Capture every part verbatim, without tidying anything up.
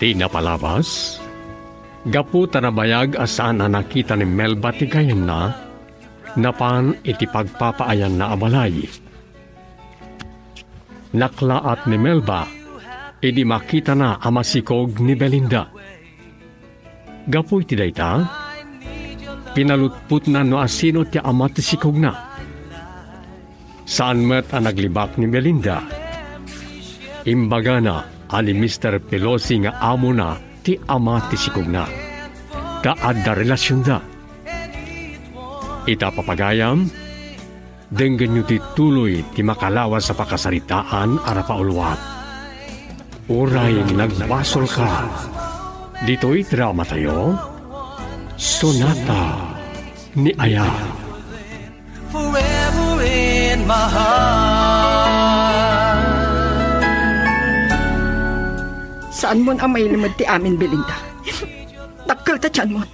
Ti napalabas, gapu ta nabayag a saan a nakita ni Melba ti gayanna, napan iti pagpapaayanna a balay. Naklaat ni Melba idi makitana a masikog ni Belinda. Gapu iti dayta, pinalutpotna no asino ti ama ti sikogna. Saan met a naglibak ni Belinda. Imbagana a ni Mister Pelosi nga amona ti ama ti sikogna. Ta adda relasionda. Ita, papagayam, denggenyo ti tuloy ti makalawas a pakasaritaan a napauluat. Uray nagbasolka. Ditoy dramatayo, Sonata ni Aya. Forever in my heart. Saan mon a mailimed ti amin, Belinda? Dakkel ta tianmon.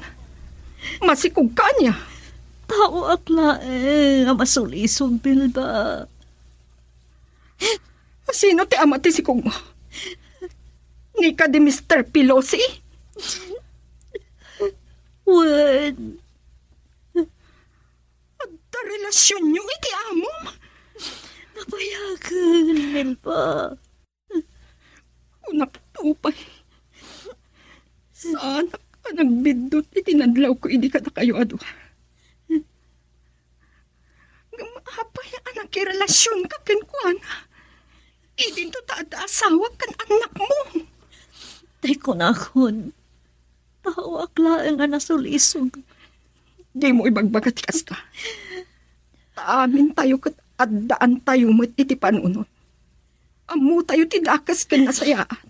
Masikog ka ania? Taoak laeng a masulisog, Melba. Sino ti ama ti sikogmo? Ni kadi Mister Pelosi? Wen. Adda relasionyo iti amom? Nabayagen, Melba. Kunak pay. Saanak a nagbiddut iti nadlawko idi kadakayo a dua. Ngem apay a nakirelasionka kenkuana? Idinto ta adda asawak ken annakmo. Tay kunakon, taoak laeng a nasulisog. Dimo ibagbaga ti kasta. Ta amintayo ket addaantayo met iti panunot. Ammotayo ti dakes ken nasayaat.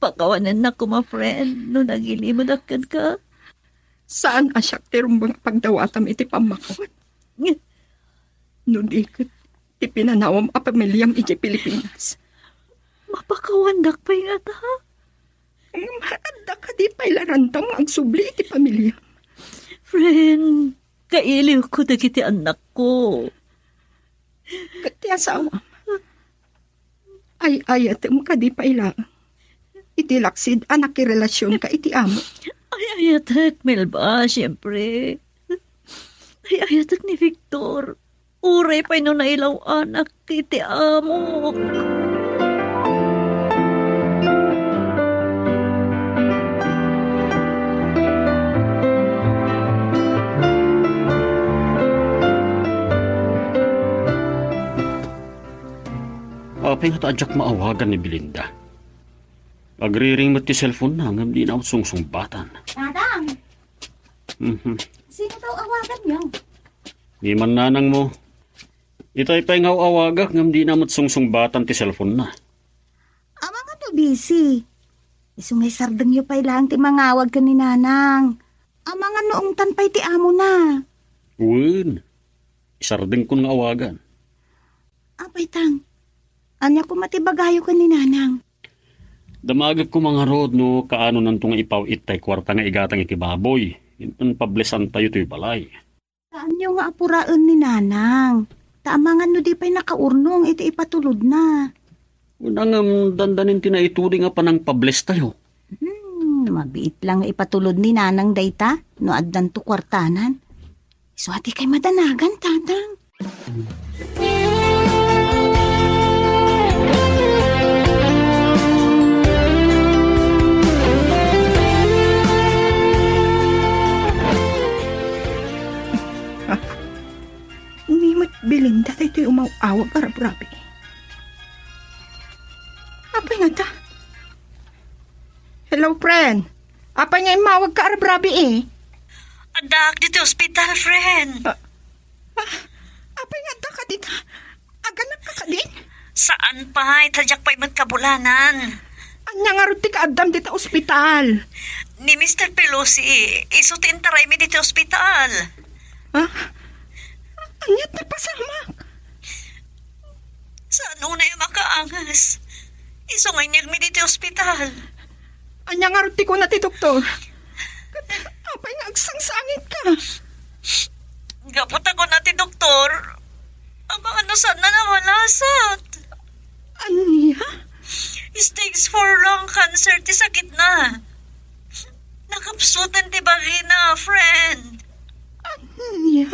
Pakawanennak koma, friend, no nagilimedak kenka. Saan a siak ti rumbeng a pagdawatam iti pammakawat. No di ket ti pinanawam a pamiliam idiay Pilipinas. Mapakawandak pay ngata? Ngem adda kadi pay la rantam nga agsubli iti pamiliam? Friend, kailiwko dagiti annakko. Ket ti asawam? Ay-ayatem kadi pay laeng iti laksid a nakirelasionka iti amo? Ay-ayatek, Melba, siempre. Ay-ayatek ni Victor. Uray pay no nailaw-anak iti amok. Apay ngata a diak maawagan ni Belinda? Agriring met ti cellphone-na ngem dina met sungsungbatan. Tatang! Mhm. Sino daw awaganyo? Ni mannanangmo. Itay pay nga awawagak ngem dina met sungsungbatan ti cellphone-na. Amangan no busy. Isu nga isardengyo pay laeng ti mangawag ken ni Nanang. Amangan no ungtan pay ti amona. Wen, isardengkon nga awagan. Apay tang, ania koma ti bagayo ken ni Nanang? Damagek koma ngarud no kaanonanto nga ipaw-it tay kuarta nga igatang iti baboy, inton pablesantayo toy balay. Saanyo nga apuraen ni Nanang. Ta amangan no di pay nakaurnong iti ipatulodna. Una ngem, dandanin ti naituding a panangpablestayo. Hmm, mabiit lang nga ipatulod ni Nanang dayta no addanto kuartanan. Isu a di kay madanagan, Tatang. Ni met Belinda daytoy umaw-awag a rabrabii. Apay ngata? Hello, friend. Apay nga immawagka a rabrabii? Addaak ditoy ospital, friend. Ah, ah, apay nga addaka dita? Aganakka kadin? Saan pay, ta diak pay met kabulanan. Ania ngarud ti kaaddam dita ospital? Ni Mister Pelosi, isu ti intaraymi ditoy ospital. Ah? Ania ti pasamak? Saan unay a makaanges? Isu nga inyegmi ditoy ospital. Ania ngarud ti kuna ti doktor? Apay nga agsangsangitka? Gapu ta kuna ti doktor, amangan no saanna a malasat. Ania? Stage four lung cancer. Sir, ti sakitna. Nakapsuten ti bagina, friend. Ania?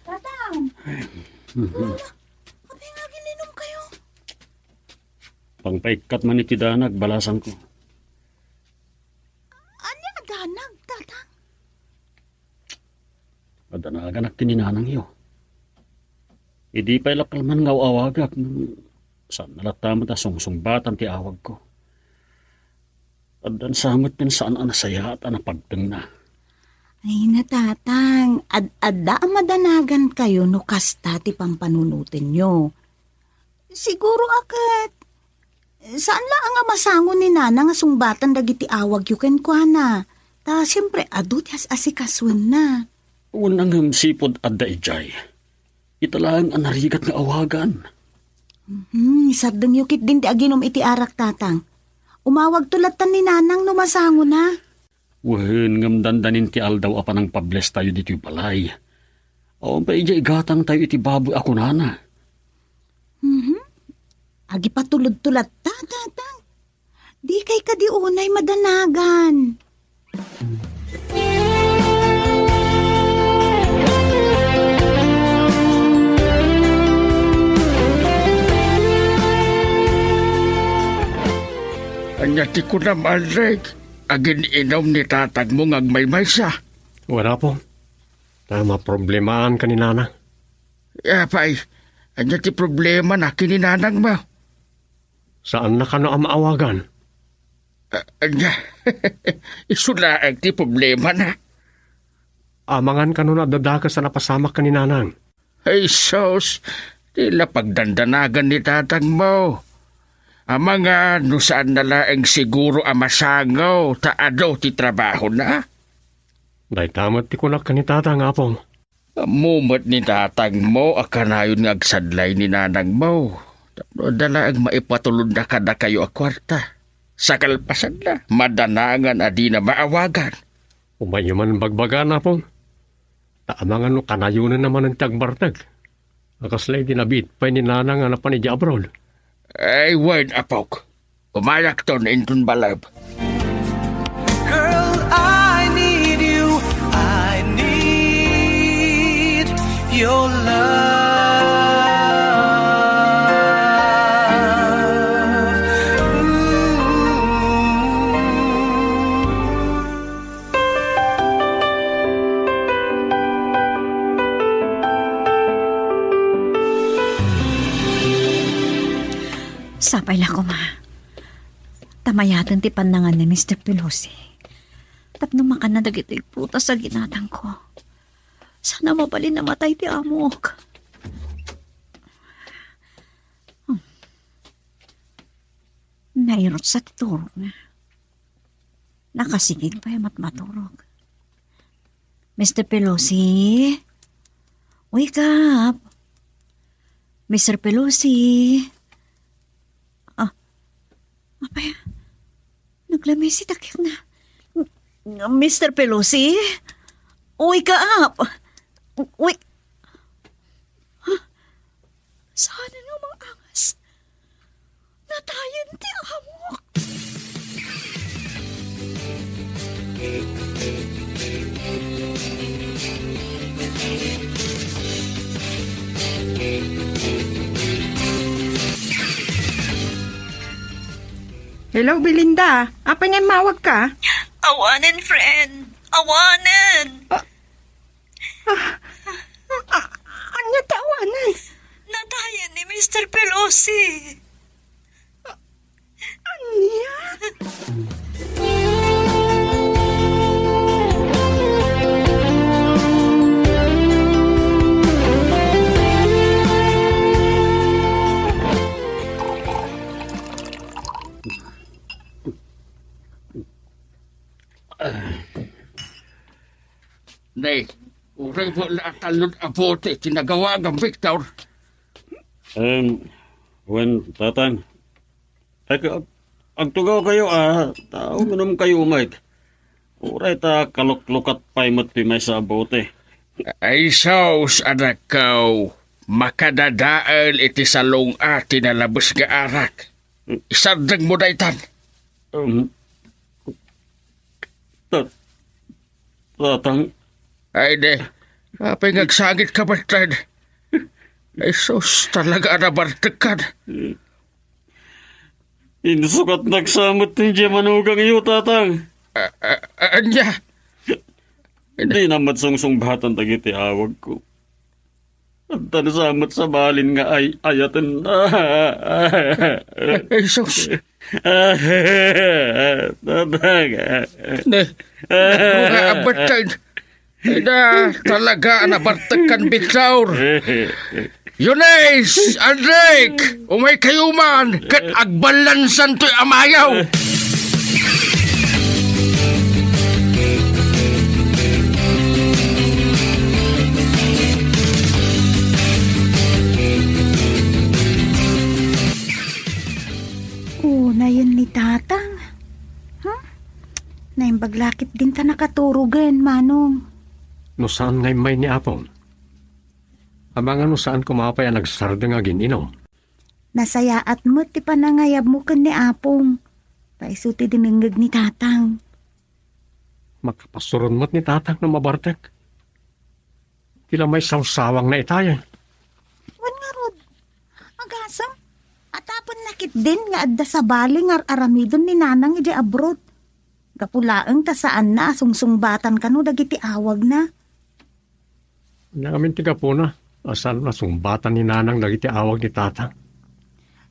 Tatang! Ay, mhm. Apay nga aginnumkayo? Pangpaikkat man iti danag, balasangko. Ania a danag, Tatang? Adanaganak ken ni nanangyo. Idi pay la kalman nga aw-awagak, saanna latta met a sungsungbatan ti awagko. Addan sa met ken saan a nasayaat a napagtengna. Ay, na, Tatang, ad-adda a madanagankayo no kasta ti pampanunotenyo. Siguro a ket, saan laeng a masango ni Nanang a sungbatan dagiti awagyo kenkuana. Ta, siempre, adu ti as-asikasuenna. Wen ngem sipud adda idiay. Ita laeng a narigat nga awagan. Mhm, isardengyo ketdin ti aginum iti arak, Tatang. Umawagto latta ni Nanang no masangona. Wen, ngem dandanin ti aldaw a panangpablestayo ditoy balay. Awan pay idiay igatangtayo iti baboy a kunana. Mhm. Agipatulodto latta, Tatang. Dikay kadi unay madanagan. Ania ti kunam, Aldrich? Agin-inum ni tatangmo nga agmaymaysa? Wen, Apo. Ta maproblemaanka ni Nanang. Apay, ania ti problemana ken ni nanangmo? Saanna kano a maawagan? A-, ania? Isu laeng ti problemana. Amangan kano no adda dakes a napasamak ken ni Nanang? Ay, sus, di la pagdandanagan ni tatangmo. Amangan no saanna laeng siguro a masango ta adu ti trabahona. Dayta met ti kunak ken ni Tatang, Apong. Ammo met ni tatangmo a kanayon nga agsadlay ni nanangmo tapno adda laeng maipatulodna kadakayo a kuarta. Sa kalpasanna, madanangan a dina maawagan. Umayyo man bagbagaan, Apong. Ta amangan no kanayonenna manen ti agbartek. A kasla iti nabiit pay ni Nanang a napan idiay abroad. Ay, wen, apok. Umayakton inton balay. Girl, I need you. I need your love. Ooh. Sapay la koma. Ta mayaten ti pannangan ni Mister Pelosi. Tapno makanna dagitoy prutas a ginatangko. Saan a mabalin a matay ti amok. Hmm. Nairutsa ti turogna. Nakasigig pay a matmaturog. Mister Pelosi? Wake up! Mister Pelosi? Ah, apay, naglamisi ta kayat na. Mister Pelosi? Wake up! Wake, Saanen nga mangangas. Natayen ti amok. Hello, Belinda. Apay nga immawagka? Awanen, friend. Awanen. Ah, Ah, ah, ania ti awanen? Natayen ni Mister Pelosi. Ania? Nay, uray mo la a talon a bote ti nagawagam, Victor. Em, Wen, Tatang. Ag-, agtugawkayo, a, ta uminumkayo met. Uray ta kaluklukat pay met ti maysa a bote. Ay sus, anakko, makadadael iti salunga ti nalabes nga arak. Isardengmo daytan. Um, ta-, Tatang. Ay, di. Apay nga agsangitka, Bertrand? Ay, sus, talaga a nabartekkan. Insukatnak sa met ti manugang iyo, Tatang. A-, a-, a-, ania? Dina met sungsungbatan dagiti awagko. Adda sa met sabalin nga ay-ayaten. Ay, sus. Tatang. Ne, nga abertag. Ida, talaga a nabartekkan, Victor. Eunice, Enric, umaykayo man, ket agballansantoy a mayaw. Unayen ni Tatang. Hmm? Naimbag la ketdin ta nakaturogen, Manong. No saan nga immay ni Apong? Amangan no saan koma pay a nagsardeng agin-inom? Nasayaat met ti panangayabmo ken ni Apong. Ta isu ti dinengngeg ni Tatang. Makapasuron met ni Tatang no mabartek. Ti la maisawsawangna itayen. Wen ngarud, agasem, atapenna ketdin nga adda sabali nga ar-aramiden ni Nanang idiay abroad. Gapu laeng ta saanna a sungsungbatan kano dagiti awagna. Ania ngamin ti gapuna a saan a sungbatan ni Nanang dagiti awag ni Tatang?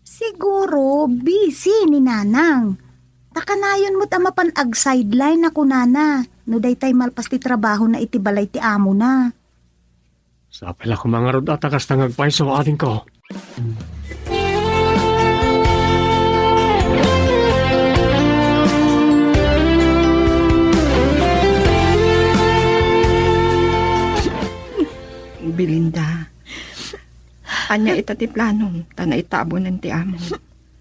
Siguro, busy ni Nanang. Ta kanayon met a mapan ag-sideline a kunana no daytay malpas ti trabahona iti balay ti amona. Sapay la koma ngarud a ta kasta nga agpayso, adingko. Belinda, ania ita ti planom ta naitabunen ti amom?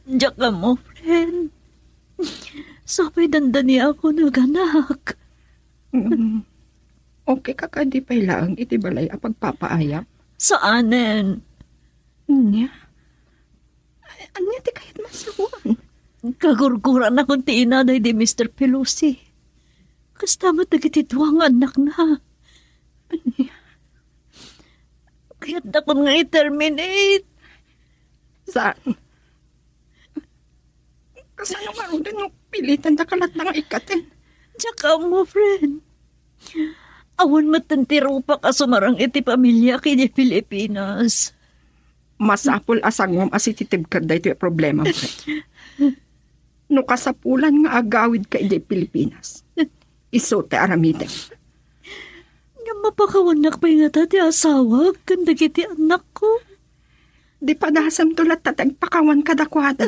Diak ammo, friend. Sapay dandaniakon, anak. Mm. Okay ka kadi pay laeng iti balay a pagpapaayam? Saanen. Ania? Ania ti kayatmo a sawen? Kagurguranakon ti ina daydi Mister Pelosi. Kasta met dagiti dua nga annakna. Ania? Kayatdakon nga i-terminate. Saan? Kasano ngaruden no pilitandaka latta nga ikkaten? Diak ammo, friend. Awan metten ti rupak a sumarang iti pamiliak idiay Pilipinas. Masapul a sangom a sititibkad daytoy a problema, friend. No kasapulan nga agawidka idiay Pilipinas, isu ti aramidem. Ngem mapakawannak pay ngata ti asawak ken dagiti annakko? Di padasemto latta ti agpakawan kadakuada.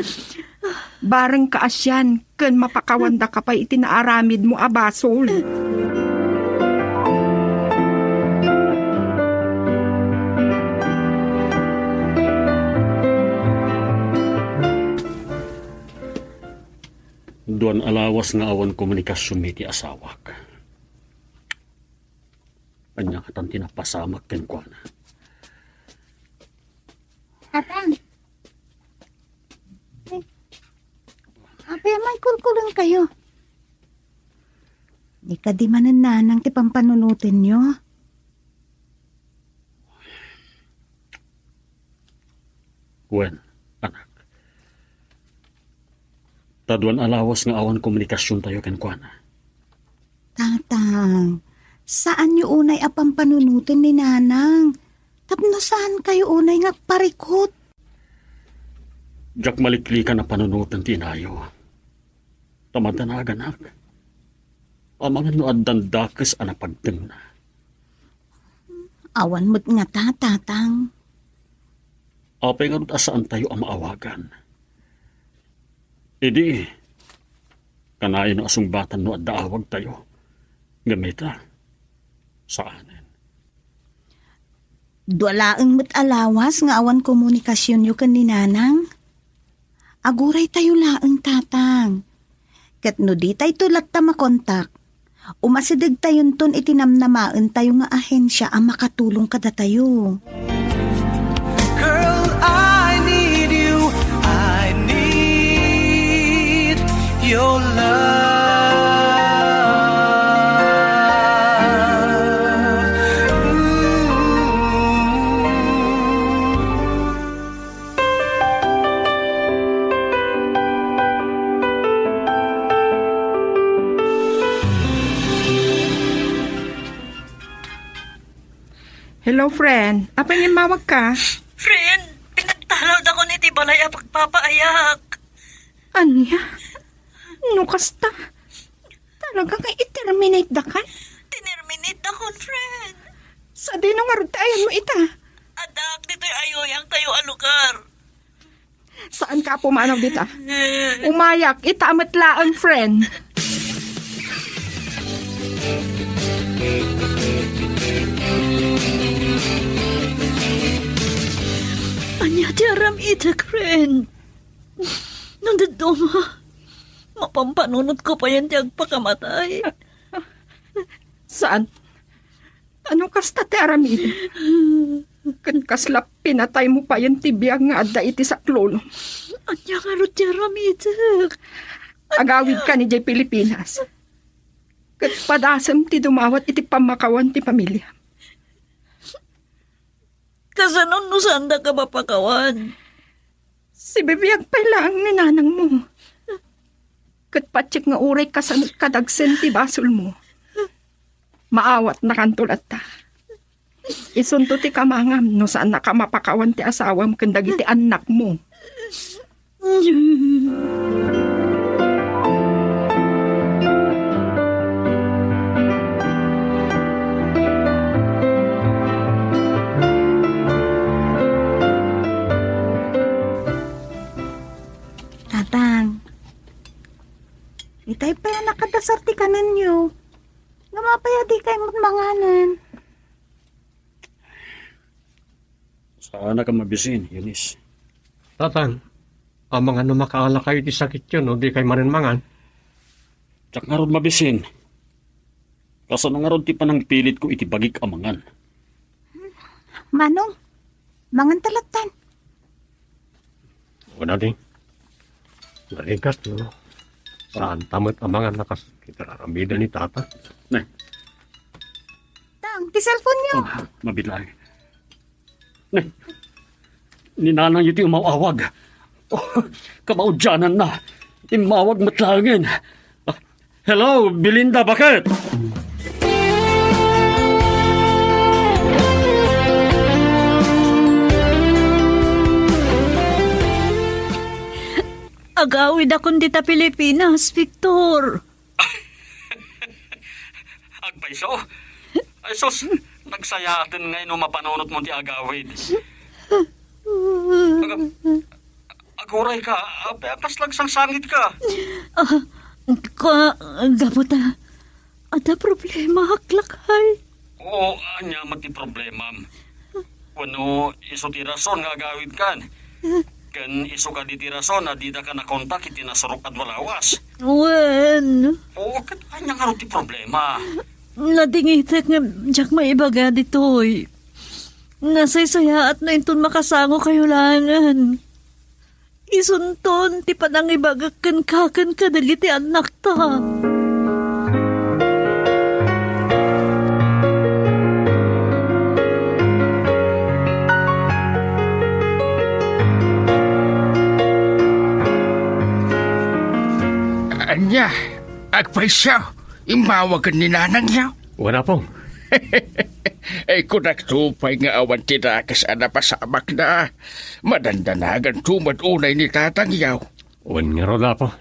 Bareng kaasian ken mapakawandaka pay iti naaramidmo a basol. Duan a lawas nga awan komunikasionmi ti asawak. Ania ngatan ti napasamak kenkuana? Tatang. Ay. Apay a maikulkulenkayo? Ni kadi manen Nanang ti pampanunotenyo? Wen, anak. Ta duan a lawas nga awan komunikasiontayo kenkuana. Tatang, saanyo unay a pampanunoten ni Nanang tapno saankayo unay nga agparikut. Diak maliklikan a panunoten ti inayo. Ta madanaganak. Amangan no addan dakes a napagtengna. Awan met ngata, Tatang. Apay ngarud a saantayo a maawagan? Idi, kanayon a sungbatan no adda awagtayo. Ngem ita, saanen. Dua laeng met a lawas nga awan komunikasionyo ken ni Nanang. Aguraytayo laeng, Tatang. Ket no ditayto latta makontak, umasidegtayonton iti namnamaentayo nga ahensia a makatulong kadatayo. Girl, I need you. I need your love. Ooh. Hello, friend. Apay nga immawagka? Friend, pinagtalawdakon iti balay a pagpapaayak. Ania? No kasta, talaga nga i-terminate dakan? Tinerminate dakon, friend. Sadino ngarud ti ayanmo ita? Addaak ditoy ayuyangtayo a lugar. Saanka a pumanaw dita? Umayak, ita met laeng, friend. Ania ti aram-idek, friend? No dadduma, mapampanunotko payen ti agpakamatay. Saan? Ano kasta ti aramidem? Ket kasla pinataymo payen ti biag nga adda iti saklolo. Ania ngarud ti aramidek? Agawidka idiay Pilipinas. Ket padasem ti dumawat iti pammakawan ti pamiliam. Kasano no saandaka mapakawan? Sibibiag pay laeng ni nanangmo. Ket patiek nga uray kasano kadagsen ti basolmo, maawatnakanto latta. Isunto ti kamangam no saannaka mapakawan ti asawam ken dagiti annakmo. Tatang, itay pay a nakadasar ti kanenyo. Ngem apay a dikay met manganen? Saanak a mabisin, Eunice. Tatang, amangan no makaalakayo iti sakityo no dikay manen mangan? Diak ngarud mabisin. Kasano ngarud ti panangpilitko iti bagik a mangan? Manong, mangan ta lattan. Wala, Ding. Narigat, no? Saan ta met a mangan a kas iti aramiden ni Tata? Ne. Tang, ti cellphone-yo. Oh, mabilang. Ne. Ni nanangyo ti umaw-awag. Oh, kamaudiananna. Immawag met laengen. Ah, hello, Belinda, bakit? Agawidakon dita Pilipinas, Victor. Agpayso? Ay, sus, nagsayaaten ngay no mapanunotmo ti agawid. Aga-, agurayka, apay a kasla agsangsangitka? Ah, ka-, gapu ta, adda problemaak, lakay. Oo, ania met ti problemam? Wenno isu ti rason nga agawidkan? Ken isu kadi ti rason a didaka nakontak iti nasurok a dua lawas? Wen. Oo, ket ania ngarud ti problema? Nadingitek nga diak maibaga ditoy. Nasaysayaat no inton makasangokayo laengen. Isunton ti panangibagak kenka ken kadagiti annakta. Ania, agpayso, immawagen ni nanangyo? Wen, Apong. Ay, kunakto pay nga awan ti dakes a napasamakna. Madandanaganto met unay ni tatangyo. Wen ngarud, Apo.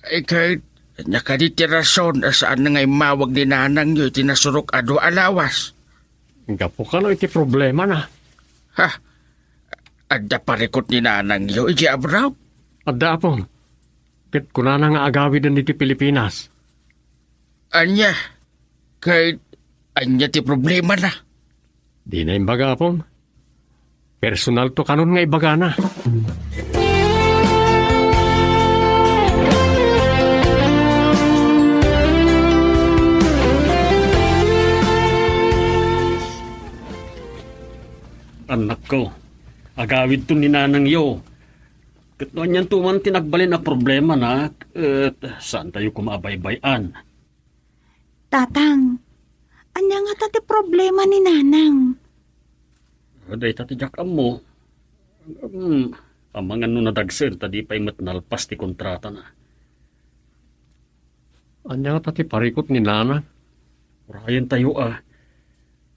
Ay, ket, ania kadi ti rason a saan nga immawag ni nanangyo iti nasurok a dua a lawas? Gapu kano iti problemana. Ha? Adda parikut ni nanangyo idiay abroad? Adda, Apong. Ket kunana nga agawiden ditoy Pilipinas. Ania? Ket ania ti problemana? Dina imbaga, Apong. Personalto kanon nga ibagana. Annakko, agawidto ni nanangyo. Ket no anianto man ti nagbalin a problemana, ket saantayo koma a baybay-an. Tatang, ania ngata ti problema ni nanang? Dayta ti diak ammo. Hmm, amangan no nadagser ta di pay met nalpas ti kontratana. Ania ngata ti parikut ni nanang? Urayentayo a.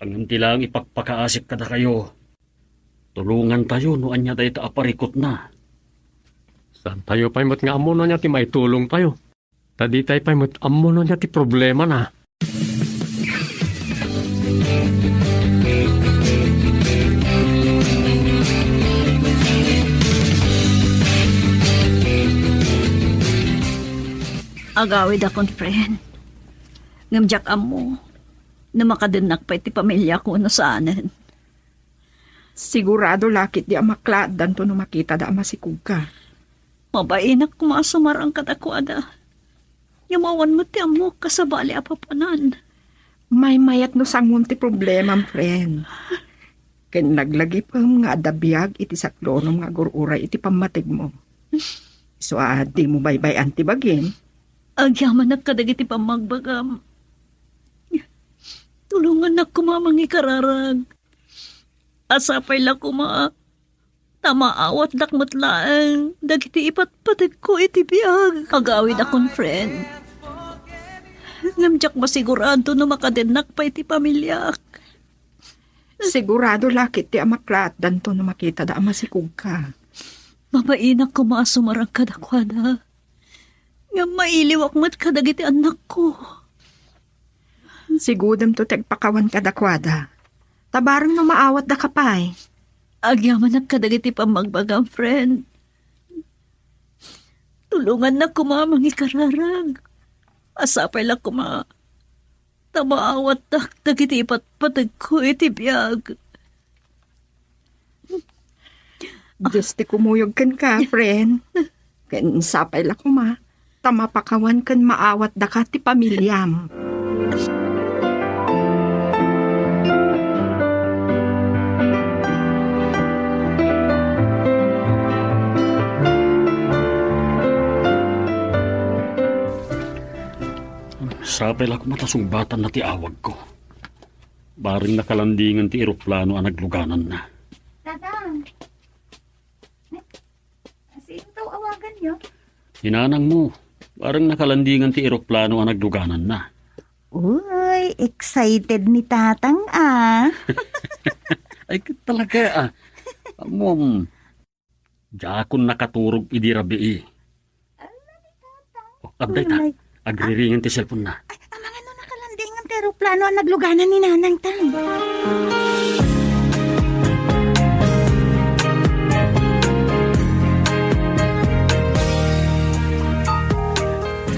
Ngem ti laeng ipakpakaasik kadakayo. Tulongantayo no ania dayta a parikutna. Saantayo pay met nga ammo no ania ti maitulongtayo. Ta ditay pay met ammo no ania ti problemana. Agawidakon, friend. Ngem diak ammo no makadennak pay ti pamiliako no saanen. Sigurado la ketdi a maklaatdanto no makitada a masikogka. Mabainak koma a sumarang kadakuada. Ngem awan met ti ammok a sabali a papanan. Maymayat no sangom ti problemam, friend. Ken naglagipem nga adda biag iti saklonom nga agur-uray iti pammategmo. Isu a dimo baybay-an ti bagim. Agyamanak kadagiti pammagbagam. Tulongannak koma a mangikararag. A sapay la koma ta maawatdak met laeng dagiti ipatpategko iti biag. Agawidakon, friend. Ngem diak masigurado no makadennak pay ti pamiliak. Sigurado la ketdi a maklaatdanto no makitada a masikogka. Mabainak koma a sumarang kadakuada. Ngem mailiwak met kadagiti annakko. Sigudemto ti agpakawan kadakuada. Ta bareng no maawatdaka pay. Agyamanak kadagiti pammagbagam, friend. Tulongannak koma a mangikararag. A sapay la koma ta maawatdak dagiti ipatpategko iti biag. Dios ti kumuyog kenka, friend. Ken sapay la koma ta mapakawan ken maawatdaka ti pamiliam. Sapay la koma ta sungbatanna ti awagko. Bareng nakalandingan ti eroplano a naglugananna. Tatang! Sino taw awaganyo? Ni nanangmo. Bareng nakalandingan ti eroplano a naglugananna. Uy, excited ni Tatang, ah. Ay, ket talaga, ah. Ammom, diakon nakaturog idi rabii. Ala, ni Tatang. Oh, adda ita. Agriringan ti cellphone na. Ay, amangan no nakalandingan ti eroplano a nagluganan ni Nanang Tan.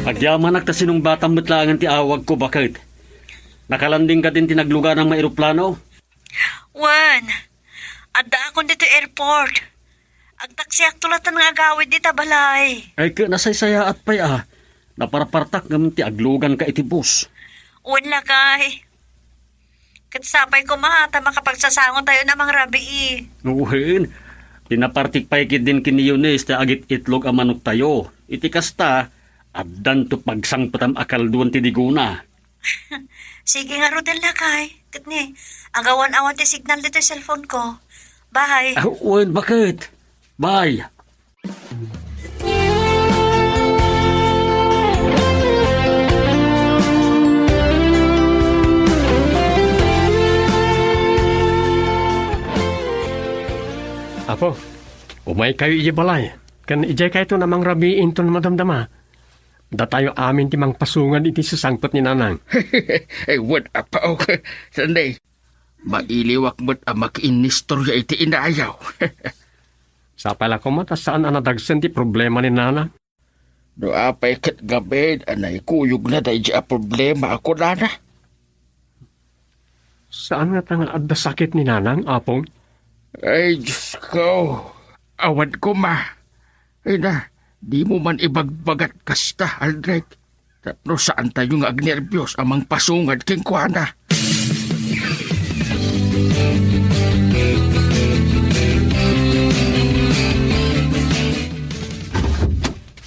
Agyamanak ta sinungbatam met laengen ti awagko, baket. Nakalanding kadin ti nagluganam nga eroplano? Wen, addaakon ditoy airport. Agtaksiakto latta nga agawid dita balay. Ay, ket nasaysayaat pay a. Naparpartak ngem ti agluganka iti bus. Wen, lakay. Ket sapay koma ta makapagsasangotayon a mangrabii. Wen, pinapartik pay ketdin ken ni Eunice ti agit-itlog a manoktayo. Iti kasta, addanto pagsangpetam a kalduan ti digona. Sige ngaruden, lakay. Ket ni, agawan-awan ti signal ditoy cellphone-ko. Bye. Ah, wen, baket? Bye. Apo, umaykayo idiay balay. Ken idiaykayton a mangrabii inton madamdama. Datayo amin ti mangpasungad iti sasangpet ni Nanang. Ay, wen, Apo. Saan, eh? Mailiwak met a makiinnistorya iti inayaw. Sapay la koma ta saan a nadagsen ti problema ni Nanang. No apay ket gamin a naikuyogna daydi a problema a kunana. Saan ngata nga adda sakit ni Nanang, Apong? Ay, Diyos ko. Awan koma. Ay na, dimo man ibagbagat kasta, Aldrich. Tapno saantayo nga agnerbios a mangpasungad kenkuana.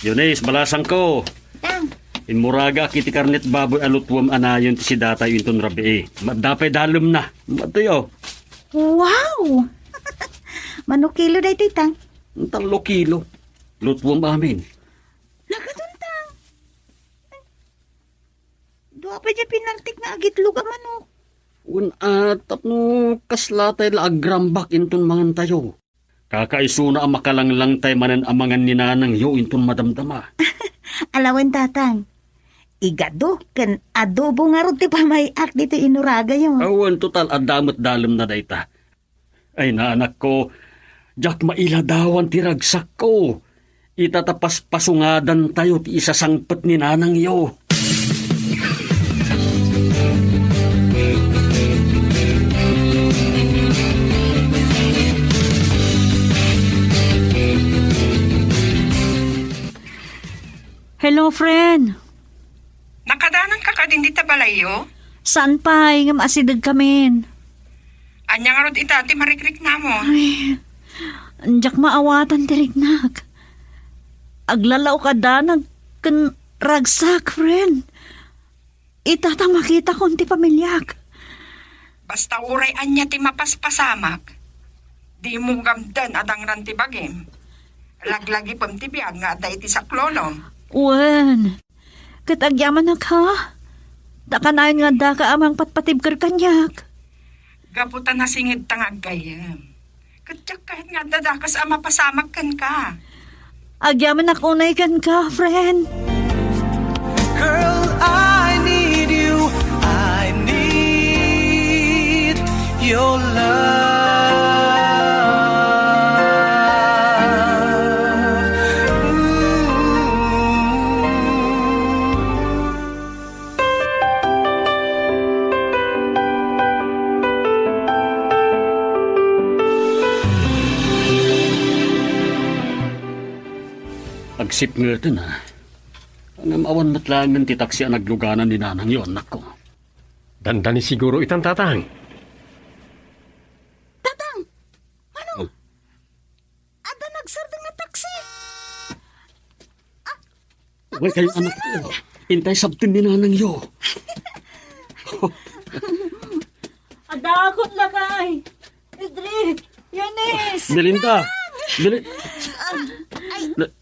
Eunice, balasangko. Tang. Immuragak iti karnet baboy a lutuem a nayon ti sidatayo inton rabii. Madda pay dalemna. Madtoyo. Wow! Mano kilo daytoy, Tang? Tallo kilo. Lutuem amin. Nagatuntang. Dua pay diay pinaltik nga agitlog a manok. Wen a, tapno kasla tay la agrambak inton mangantayo. Kakaisuna a makalanglangtay manen a mangan ni nanangyo inton madamdama. Alawen, Tatang. Igado ken adobo ngarud ti pamay-ak ditoy inuragayo. Awan, total, adda met dalemna dayta. Ay, naanakko, diak mailadawan ti ragsakko. Ita ta paspasungadantayo ti isasangpet ni nanangyo. Hello, friend. Nakadananka kadin dita balayyo? Saan pay, ngem asidegkamin. Ania ngarud ita ti marikriknamon? Ay, diak maawatan ti riknak. Aglalaok a danag ken ragsak, friend. Ita ta makitakon ti pamiliak. Basta uray ania ti mapaspasamak, dimo gamden a dangran ti bagim. Laglagipem ti biag nga adda iti saklolom. Wen, ket agyamanak, ha? Ta kanayon nga addaka a mangpatpatibker kaniak. Gapu ta nasingedta nga aggayyem. Ket diak kayat nga adda dakes a mapasamak kenka. Agyamanak unay kenka, friend. Girl, I need you. I need your love. Mm. Agsipngeten, a. Ngem awan met laengen ti taksi a nagluganan ni nanangyo, annakko. Dandani siguro itan, Tatang. Tatang! Manong! Oh. Adda nagsardeng nga taksi! Ah, wen kayo, anak ko. Intay sabten ni nanangyo. Adakon lakay. Edric, Eunice. Melinda. Meli-, Ay. Le-,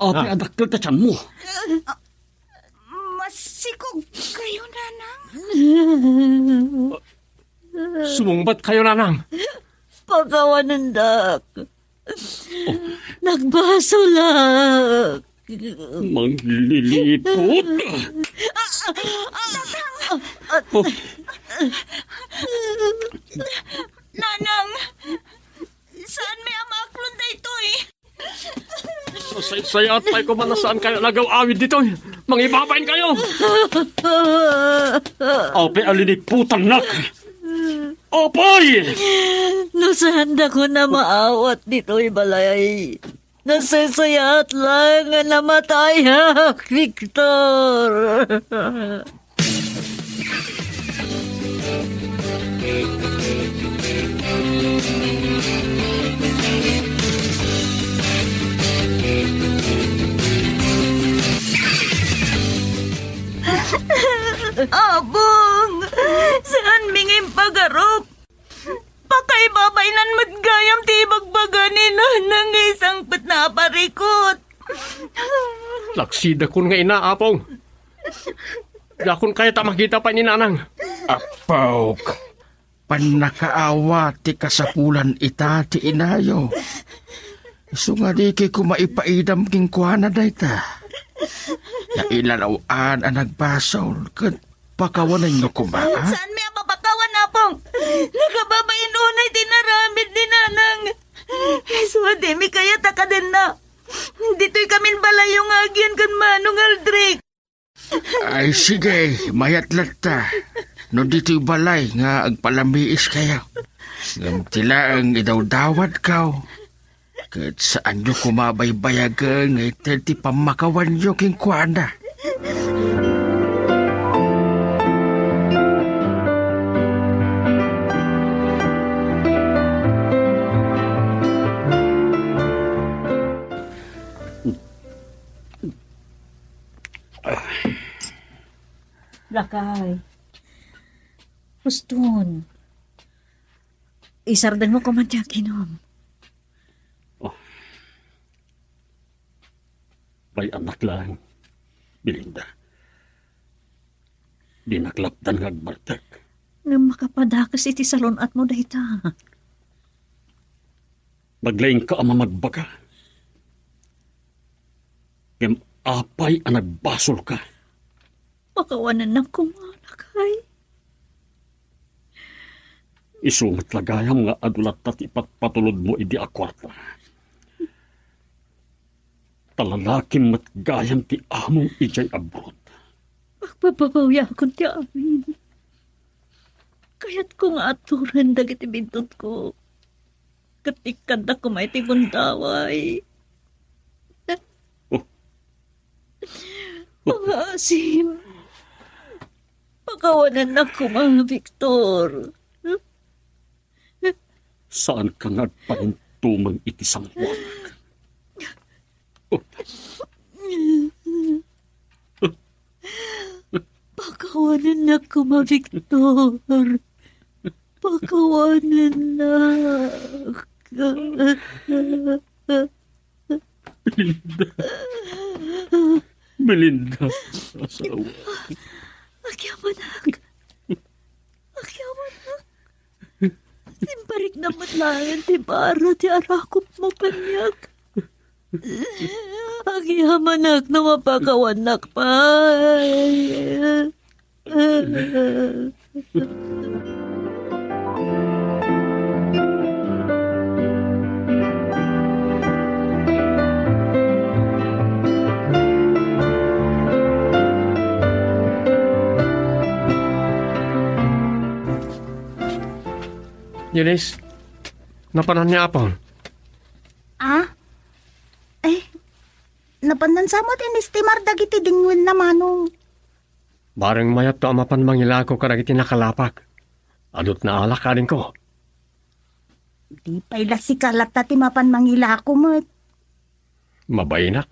Api, Ah. adakkel ta tianmo. Masikog kayo, Nanang. Sumungbat kayo, Nanang. Pakawanendak. Oh. Nagbasolak. Mangliliput. Oh. Nanang, saan mi a maaklon daytoy? Saysayat pay koma a saan kayo nagaw-awid ditoy. Mangibabain kayo. Apay a liniputannak. Apay! No saandakon a maawat ditoy balay, nasaysayaat laeng a namatayak, Victor. Apong, saan mi nga impagarup? Pakaibabain met gayam ti ibagbaga ni Nanang nga isangpetna a parikut. Laksidakon nga ina, Apong. Diakon kayat a makita pay ni Nanang. Apok, pannakaawa ti kasapulan ita ti inayo. Isu nga dikay koma ipaidam kenkuana dayta. Nailalaw-an a nagbasol ket pakawanenyo koma, a? Saan mi a papakawan, Apong? Nakababain unay ti inaramid ni Nanang. Isu a dimi kayat a kadenna. Ditoy kamin balayyo nga agyan ken Manong Aldric. Ay, sige, mayat latta. No ditoy balay nga agpalamiis kayo. Ngem ti laeng idawdawat kaw. Ket saanyo koma baybayagen nga ited ti pammakawanyo kenkuana. Lakay. Uston. Isardengmo koman ti aginom. Oh. Bay-annak laeng, Belinda. Dinak lapdan nga agbartek. Ngem makapadakes iti salun-atmo dayta. Naglaingka a mamagbaga. Ngem apay a nagbasolka? Pakawanennak koma, lakay. Isu met la gayam nga adu latta ti ipatpatulodmo idi a kuarta. Ta lalakim met gayam ti among idiay abroad. Pagbababawiakon ti amin. Kayatko nga aturen dagiti bintotko. Ket ikkanda koma iti gundaway. Oh. Pangaasim. Pakawanennak koma, Victor. Saanka nga agpanintumeng iti sangoanak. Pakawanennak koma, Victor. Pakawanennak. Belinda. Belinda, asawa. Agyamanak. Agyamanak. Impariknam met laeng ti bara ti arakupmo kaniak. Agyamanak no mapakawannak pay. Eunice, napanan ni Apong? Ah? Ay, napanan sa met inestimar dagiti dingwenna, Manong. Bareng mayatto a mapan mangilako kadagiti nakalapak. Adutna alak, adingko. Di pay la sika latta ti mapan mangilako met. Mabainak.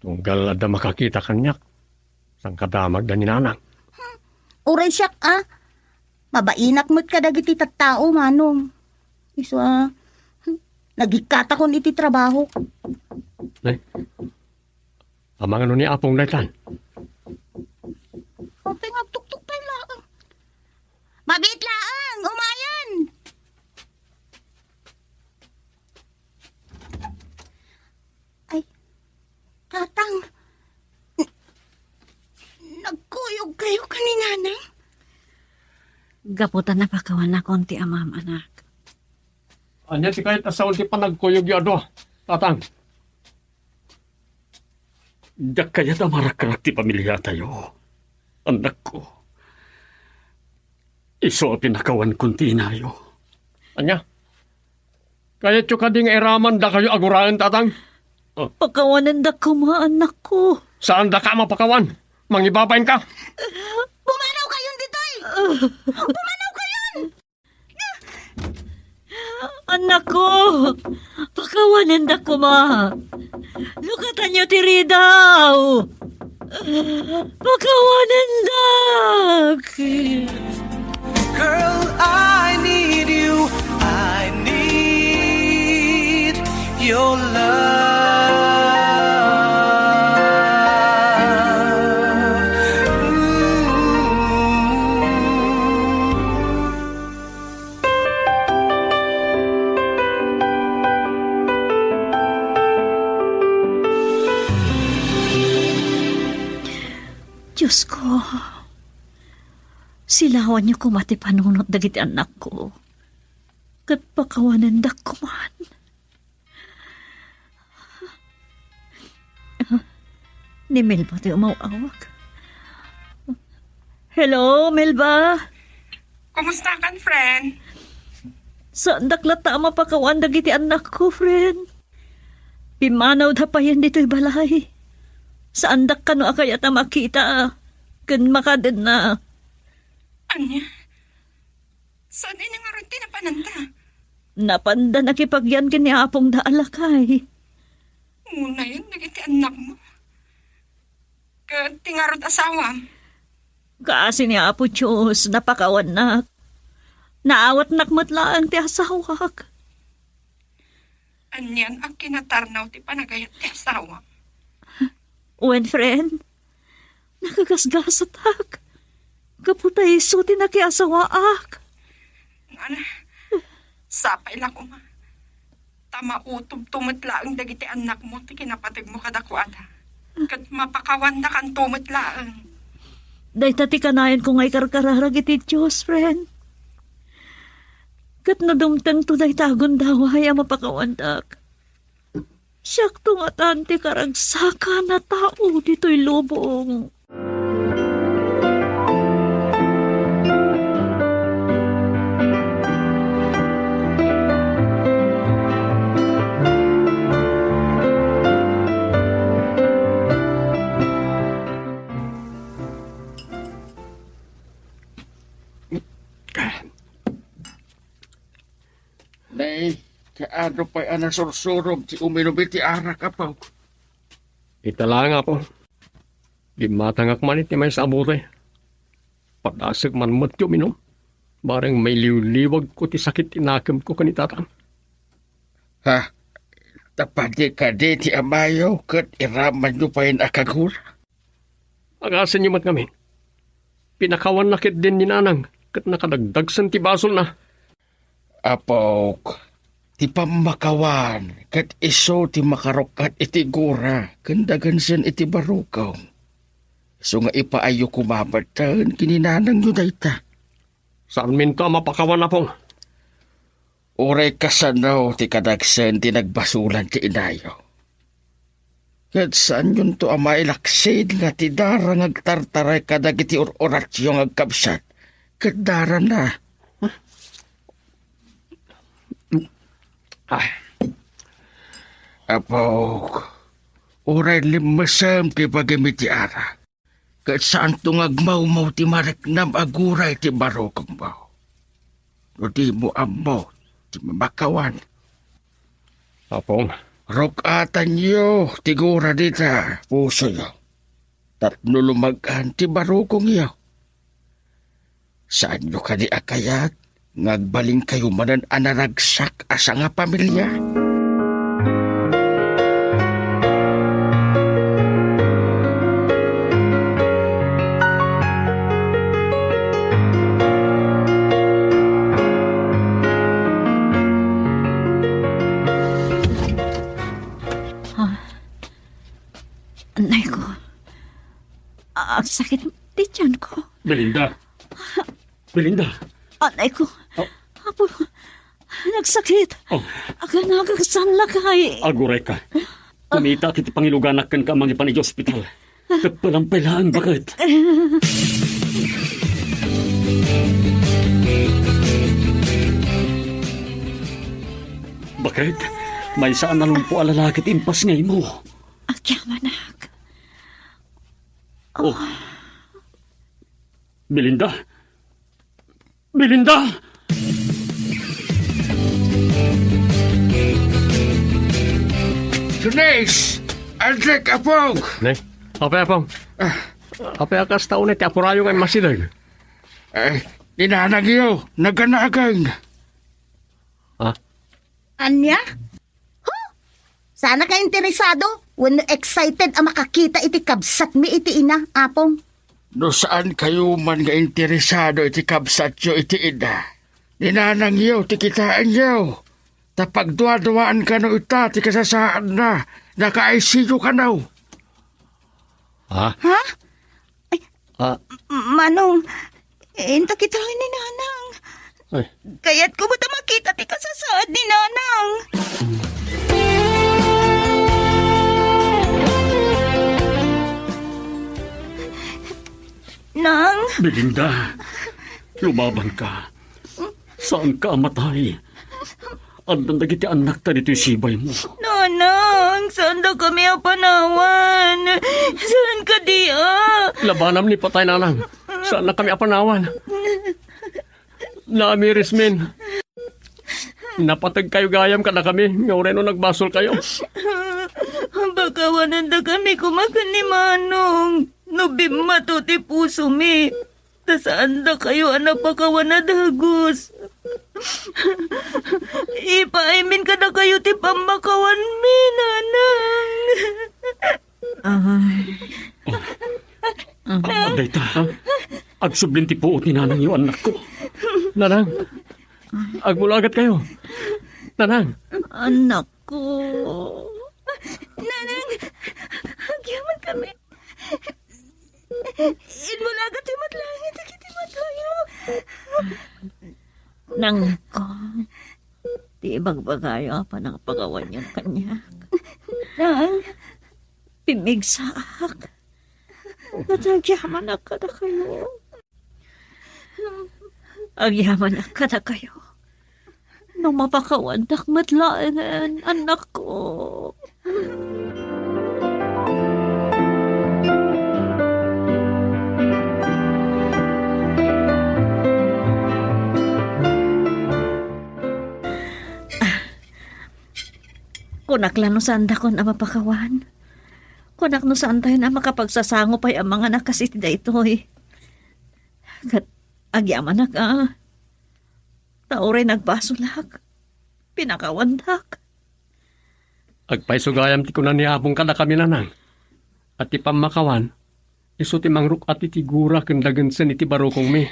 Tunggal adda makakita kaniak, sangkadamagda ni Nanang. Hmm. Uray siak, a. Mabainak met kadagiti tattao, Manong. Isu a, hmm, nagikkatakon iti trabaho. Nay, amangano ni Apong daytan? Apay nga agtuktok pay laeng. Mabiit laeng, umayen! Ay, Tatang, n-, nagkuyog kayo ken ni Nanang? Gapu ta napakawanakon ti amam, anak. Ania ti kayat a saon ti panagkuyog yo a dua, Tatang? Diak kayat a marakrak ti pamiliatayo, annakko. Isu a pinakawankon ti inayo. Ania? Kayatyo kadi nga iraman dakayo a guraen, Tatang? Oh. Pakawanendak koma, annakko. Saandaka a mapakawan. Mangibabainka. Pumanaw kayon ditoy! Pumanaw kayon! Annakko, pakawanendak koma. Lukatanyo ti ridaw. Pakawanendak. Girl, I need you. I need your love. Mm. Diosko, silawanyo koma ti panunot dagiti annakko, ket pakawanendak koman. Ni Melba ti umaw-awag. Hello, Melba? Kumusta kan, friend? Saandak latta a mapakawan dagiti annakko, friend. Pimmanawda payen ditoy balay. Saandak kano a kayat a makita ken makadenna. Ania? Saan ini ngarud ti napananda? Napanda nakipagian ken ni apongda a lakay. Unayen dagiti annakmo. Ket ti ngarud asawam? Kaasi ni Apo Dios, napakawannak. Naawatnak met laeng ti asawak. Anian a kinatarnaw ti panagayat ti asawam? Wen, friend, nakagasgasatak. Gapu ta isu ti nakiasawaak. Ngana, sapay la koma. Ta mautobto met laeng dagiti annakmo ti kinapategmo kadakuada. Ket mapakawandakanto met laeng. Dayta ti kanayon ko nga ikarkararag iti Dios, friend. Ket no dumtengto dayta a gundaway a mapakawandak, siakto ngatan ti karagsakan a tao ditoy lubong. Nay, kaano pay a nasursurog ti uminum iti arak, Apo? Ita laeng, Apo. Gimmatangak man iti maysa a bote. Padasek man met ti uminum. Bareng mailiwliwagko ti sakit ti nakemko ken ni Tatang. Ha? Ta padi kadi ti amayo ket iramanyo payen a kagura? Agasenyo met ngamin. Pinakawanna ketdin ni Nanang ket nakadagdagsen ti basolna. Apok, ti pammakawan ket isu ti makarukkat iti gura ken dagensen iti barukong. Isu nga ipaayyo koma metten ken ni nanangyo dayta. Saanminto a mapakawan, Apong. Uray kasano ti kadagsen ti nagbasolan ti inayo. Ket saanyonto a mailaksid nga ti dara nga agtartaray kadagiti ur-uratyo nga agkabsat ket darana. Ah. Apok, uray limmesem ti bagim iti ara. Ket saanto nga agmawmaw ti mariknam a gura iti barukongmo. No dimo ammo ti makawan. Apong. Ruk-atanyo ti gura dita, pusoyo. Tapno lumag-an ti barukongyo. Saanyo kadi a kayat nga agbalinkayo manen a naragsak a sangapamilia? Ah, anay ko. Ah, agsakit ti tiyan ko. Belinda. Belinda. Anay ko. Oh. Apo, nagsakit. Oh. Aganagak saan lakay. Aguray ka. Kumita iti pangiluganak ken ka mangipan iti ospital. Tagpalam pay laeng, baket. Baket, maysa a nalumpo a lalaki ti impas nga imo. Agyamanak. Oh. Belinda? Belinda! Tunis! Aldrich, Apong! Ne? Apay, Apong? Ah. Apay a kasta unay ti apurayo nga immasideg? Eh, ni nanangyo, naganageng. Ha? Ania? Huh? Saan ka interesado wenno excited a makakita iti kabsatmi iti ina, Apong? No saan kayo man nga interesado iti kabsatyo iti ina, ni nanangyo ti kitaenyo. Ta pagduaduaan kano ita ti kasasaadna, naka-I C U kano. Ha? Ha? Ay, ah. M-, Manong, inta kita ni Nanang. Ay. Kayat ko met a makita ti kasasaad ni Nanang. Nang. Belinda, lumaban ka. Saan ka a matay? Addan dagiti annakta ditoy sibaymo. Nanang, saan dakami a panawan? Saan kadi a? Labanam ni patay, Nanang. Saan nakami a panawan? Naamiris min. Napateg kayo gayam kadakami, nga uray no nagbasol kayo. Pakawanan dakami koma ken ni Manong. no bimmato ti pusomi, ta saandakayo a napakawan a dagus. Ipaaymin kadakayo ti pammakawanmi, Nanang. Ay. Dayta, agsublin ti puot ni nanangyo, annakko. Nanang, agmulagat kayo. Nanang. Annakko. Nanang, agyaman kami. Immulagat ti met laeng dagiti matlayo. Nangko, ti ibagbagayo a panangpakawanyo kaniak. Nang, pimmigsaak. Ket agyamanak kadakayo. Agyamanak kadakayo. No mapakawandak met laengen, annakko. Kunak la no saandakon a mapakawan. Kunak no saantayon a makapagsasango pay a mangan a kas iti daytoy. Ket agyamanak a, ta uray nagbasolak, pinakawandak. Agpayso gayam ti kuna ni Apong kadakami, Nanang, a ti pammakawan, isu ti mangruk-at iti gura ken dagensen iti barukongmi.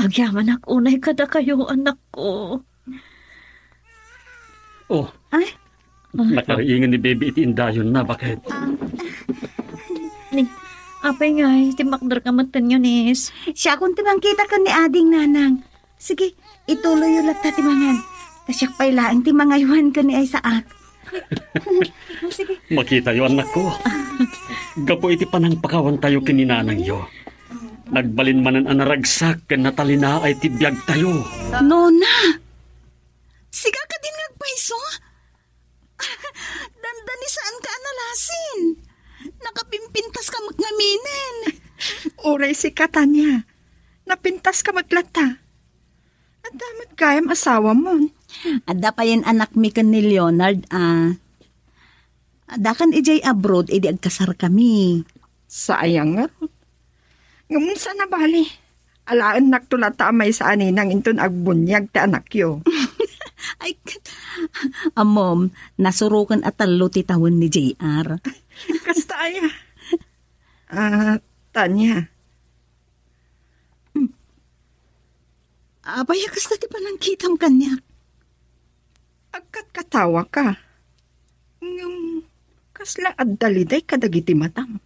Agyamanak unay kadakayo, annakko. Oh. Ay? Nakariingen ni Baby iti indayonna, baket. Ah. Ni, apay ngay, timmakder ka met ken Eunice. Siakon ti mangkita ken ni Ading, Nanang. Sige, ituloyyo latta ti mangan. Ta siak pay laeng ti mangaywan ken ni Isaac. Oh, sige. Makitayo, annakko. Gapu iti panangpakawantayo ken ni nanangyo, nagbalin manen a naragsak ken natalinaay ti biagtayo. Nona! Sika kadin nga agpayso? Dandani saanka a nalasin. Nakapimpintaska met ngaminen. Uray sika, Tania. Napintaska met latta. Adda met gayam asawamon. Adda payen anakmi ken ni Leonard a. Addakan idiay abroad idi agkasarkami. Sayang ngarud. Ngem saan a bali. Alaennakto latta a maysa a ninang inton agbuniag ti anakyo. Ay, ket, ammom, nasuroken a tallo ti tawen ni J R. Kasta aya. Ah, Tania. Hmm. Apay a kasta ti panangkitam kaniak? Agkatkatawaka. Ngem, kasla adda liday kadagiti matam?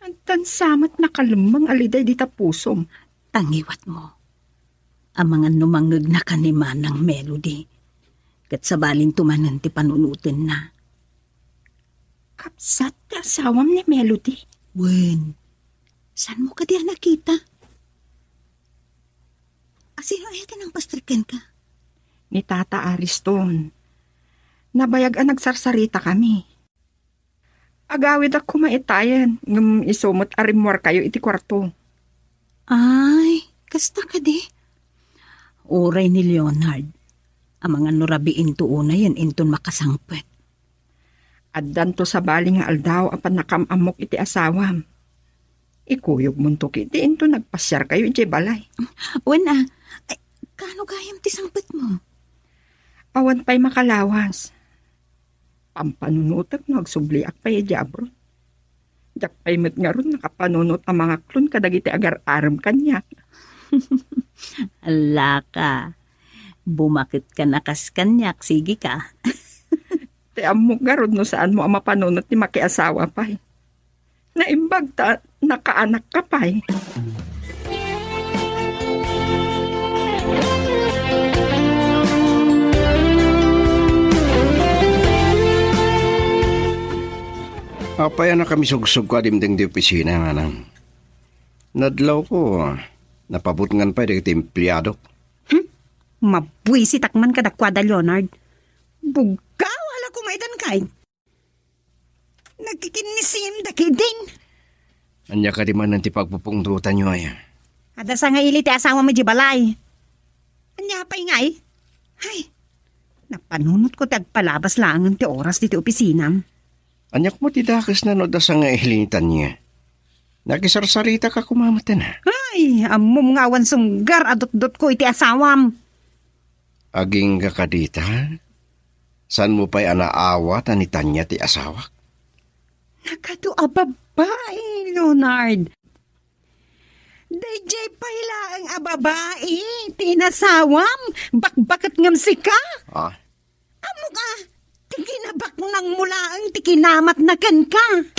Addan sa met nakalemmeng a liday dita pusom. Tangiwatmo. Amangan no mangegnaka ni Manang Melody. Ket sabalinto manen ti panunotenna. Kabsat ti asawam ni Melody? Wen, saanmo kadi a nakita? A sino aya ti nangpaster kenka? Ni Tata Ariston. Nabayag a nagsarsaritakami. Agawidak koma itayen, ngem isu met a rimmuarkayo iti kuarto. Ay, kasta kadi? Uray ni Leonard. Amangan no rabiinto unayen inton makasangpet. Addanto sabali nga aldaw a pannakaam-ammok iti asawam. Ikuyogmonto ketdi inton nagpasiarkayo idiay balay. Wen a, ay, kaano gayam ti sangpetmo? Awan pay makalawas. Pampanunotek no agsubliak pay idiay abroad. Diak pay met ngarud nakapanunot a mangaklon kadagiti agar-arem kaniak. Allaka. Bumaketkan a kas kaniak, sige ka. Ti ammok ngarud no saanmo a mapanunot ti makiasawa pay. Naimbag ta nakaanakka pay. Apay a nakamisugsugo a dimdeng di opisina, Nanang? Nadlawko, napabutngan pay dagiti empleadok. Hmm? Mabuisitak man kadakuada, Leonard. Buggaw a la kumaitankay. Nagkikinnisim da kidin. Ania kadi manen ti pagpupungtotanyo, aya? Adda sangaili ti asawam idiay balay. Ania pay ngay? Ay, napanunotko ti agpalabas laengen ti oras ditoy opisinam. Ania koma ti dakesna no adda sangaili ni Tania? Nakisarsaritaka koma metten, a. Ay, ammom nga awan sunggar a dutdotko iti asawam. Agingga kadita? Saanmo pay a naawat a ni Tania ti asawak? Nagadu a babai, Leonard. Daydiay pay laeng a babai ti inasawam, bakbaket ngem sika. Ah? Ammok a, ti kinabaknangmo laeng ti kinamatna kenka.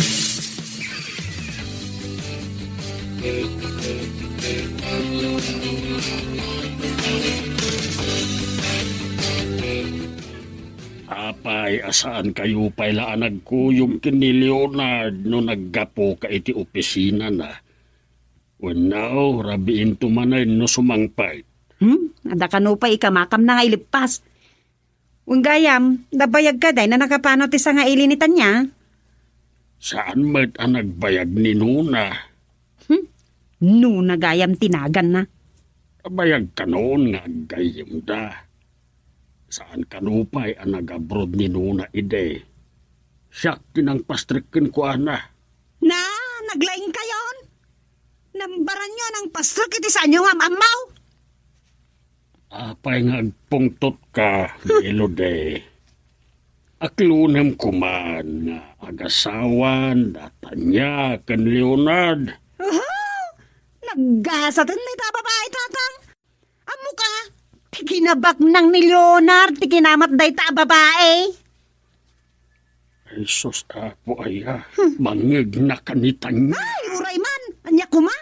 Apay a saankayo pay la a nagkuyog ken ni Leonard no naggapuka iti opisinana? Wenno, rabiinto manen no sumangpet? Hmm? Adda kano pay ikamakamna nga ileppas. Wen gayam, nabayag kadi no nakapano ti sangaili ni Tania? Saan met a nagbayag ni Nona. Hmm? Nona gayam ti naganna. Nabayag kanon nga aggayyemda. Saan kano pay a nag-abroad ni Nona idi? Siak ti nangpastrek kenkuana. Na, naglaingkayon? Nambaranyo a nangpastrek iti saanyo nga am-ammo? Apay nga agpungtotka, Melody? Aklonem koman nga agasawan da Tania ken Leonard. Aha! Naggasaten dayta a babai, Tatang. Ammok a, ti kinabaknang ni Leonard ti kinamat dayta a babai. Ay, sus, Apo, aya. Hmm. Mangngegna ka ni Tania. Ay, uray man. Ania koma?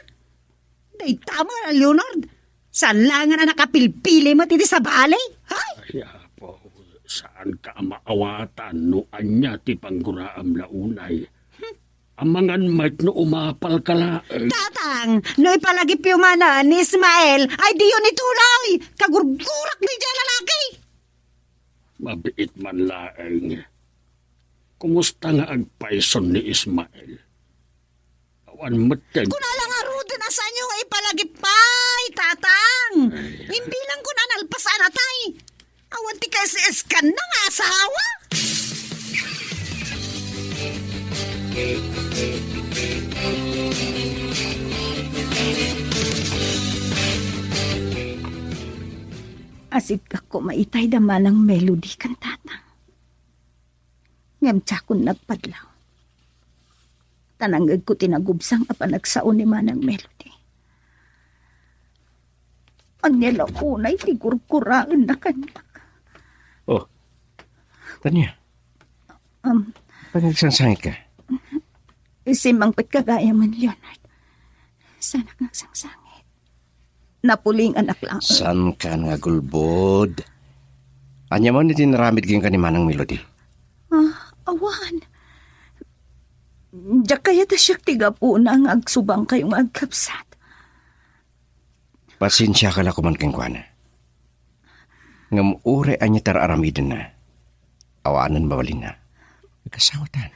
Dayta met a Leonard. Saan laengen a nakapilpili met iti sabali. Ay! Ay, Apo, saanka a maawatan no ania ti pangguraem la unay. Hmm. Amangan met no umapalka laeng. Tatang, no ipalagipyo manen ni Ismael, ay diyon ituloy. Kagurgurak daydiay a lalaki. Mabiit man laeng. Kumusta nga agpayson ni Ismael? Awan met kag- Kuna la ngaruden a saanyo nga ipalagip pay, Tatang. Ay. Imbilang ko na nalpas a natay. Awan ti kaes-eskanna nga asawa. Asipgak koma itay da Manang Melody ken Tatang. Ngem diakon nagpadlaw. Ta nangngegko ti nagubsang a panagsao ni Manang Melody. Ania la unay ti gurguraenna kaniak? Oh, Tania. Um, Panagsangsangitka? Isimangpetka gayam, Leonard. Saanak nga agsangsangit. Napulinganak laeng. Saanka nga agulbod? Ania man iti naramid kenka ni Manang Melody? Ah, awan. Diak kayat a siak ti gapuna nga agsubangkayo nga agkabsat. Pasensiaka la koman kenkuana. Ngem uray ania ti ar-aramidenna, awanen mabalinna. Agasawatan.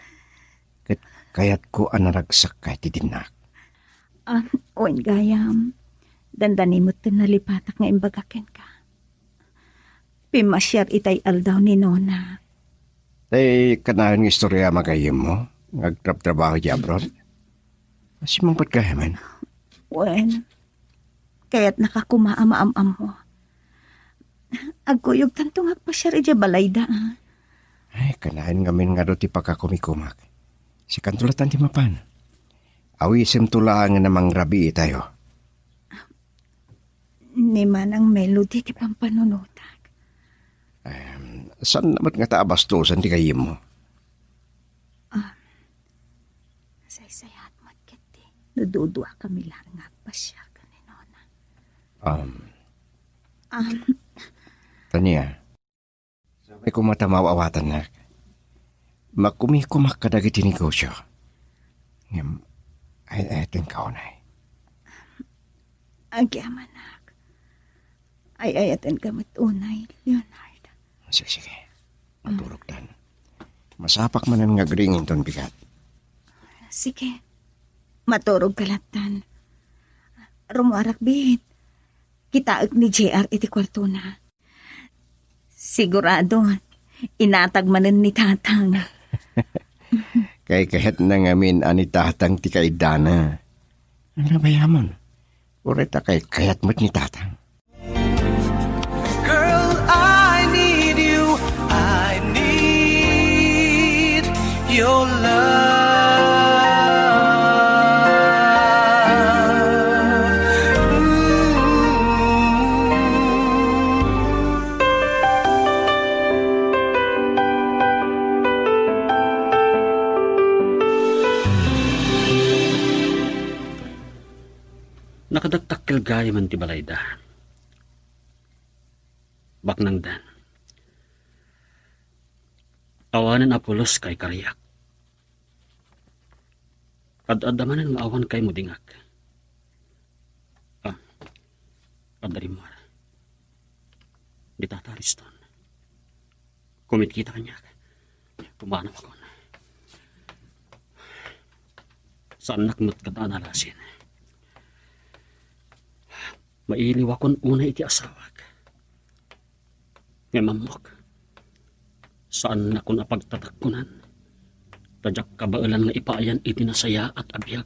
Ket kayatko a naragsakka iti dinnak. Ah, wen gayam, dandani metten nalipatak nga imbaga kenka. Pimmasiar itay aldaw ni Nona. Tay kanayon nga istorya a magayyemmo nga agtrabtrabaho idiay abroad? Simangpet gayamen? Wen, kayatnaka koma a maam-ammo. Agkuyogtanto nga agpasiar idiay balayda, a. Ay, kanayon ngamin nga adu ti pakakumikumak. Sikanto latan ti mapan. Awisemto laengen a mangrabii tayo. Ni Manang Melody ti pampanunotak. Em, saan met ngata a bastosen ti gayyemmo? Ah, saysayat met ketdi no duduakami laeng nga agpasiar ken ni Nona. Um, Um, Tania, sapay koma ta maaw-awatannak. Makumikumak kadagiti negosio. Ngem, ay-ayatenka unay. Agyamanak. Ay-ayatenka met unay, Leonard. Sige, sige. Maturogtan. Masapak manen nga agring inton bigat. Sige. Maturogka lattan. Rummuarak, bit. Kitaek ni J R iti kuartona. Sigurado, inatag manen ni Tatang. Kaykayatna ngamin a ni Tatang ti kaiddana. Ano ba yaman? Uray ta kay kayat met ni Tatang. Girl, I need you. I need your love. Mm. Nakadakdakkel gayam ti balayda. Baknangdan. Awanen a pulos kay kariak. Ad-adda manen nga awan kay mudingak. Ah, adda rimmuar. Di Tata Riston. Kumitkita kaniak. Pumanawakon. Saannak met kata a nalasin. Mailiwakon unay iti asawak. Ngem ammok, saannakon a pagtatakkunan, ta diak kabaelan nga ipayan iti nasayaat a biag.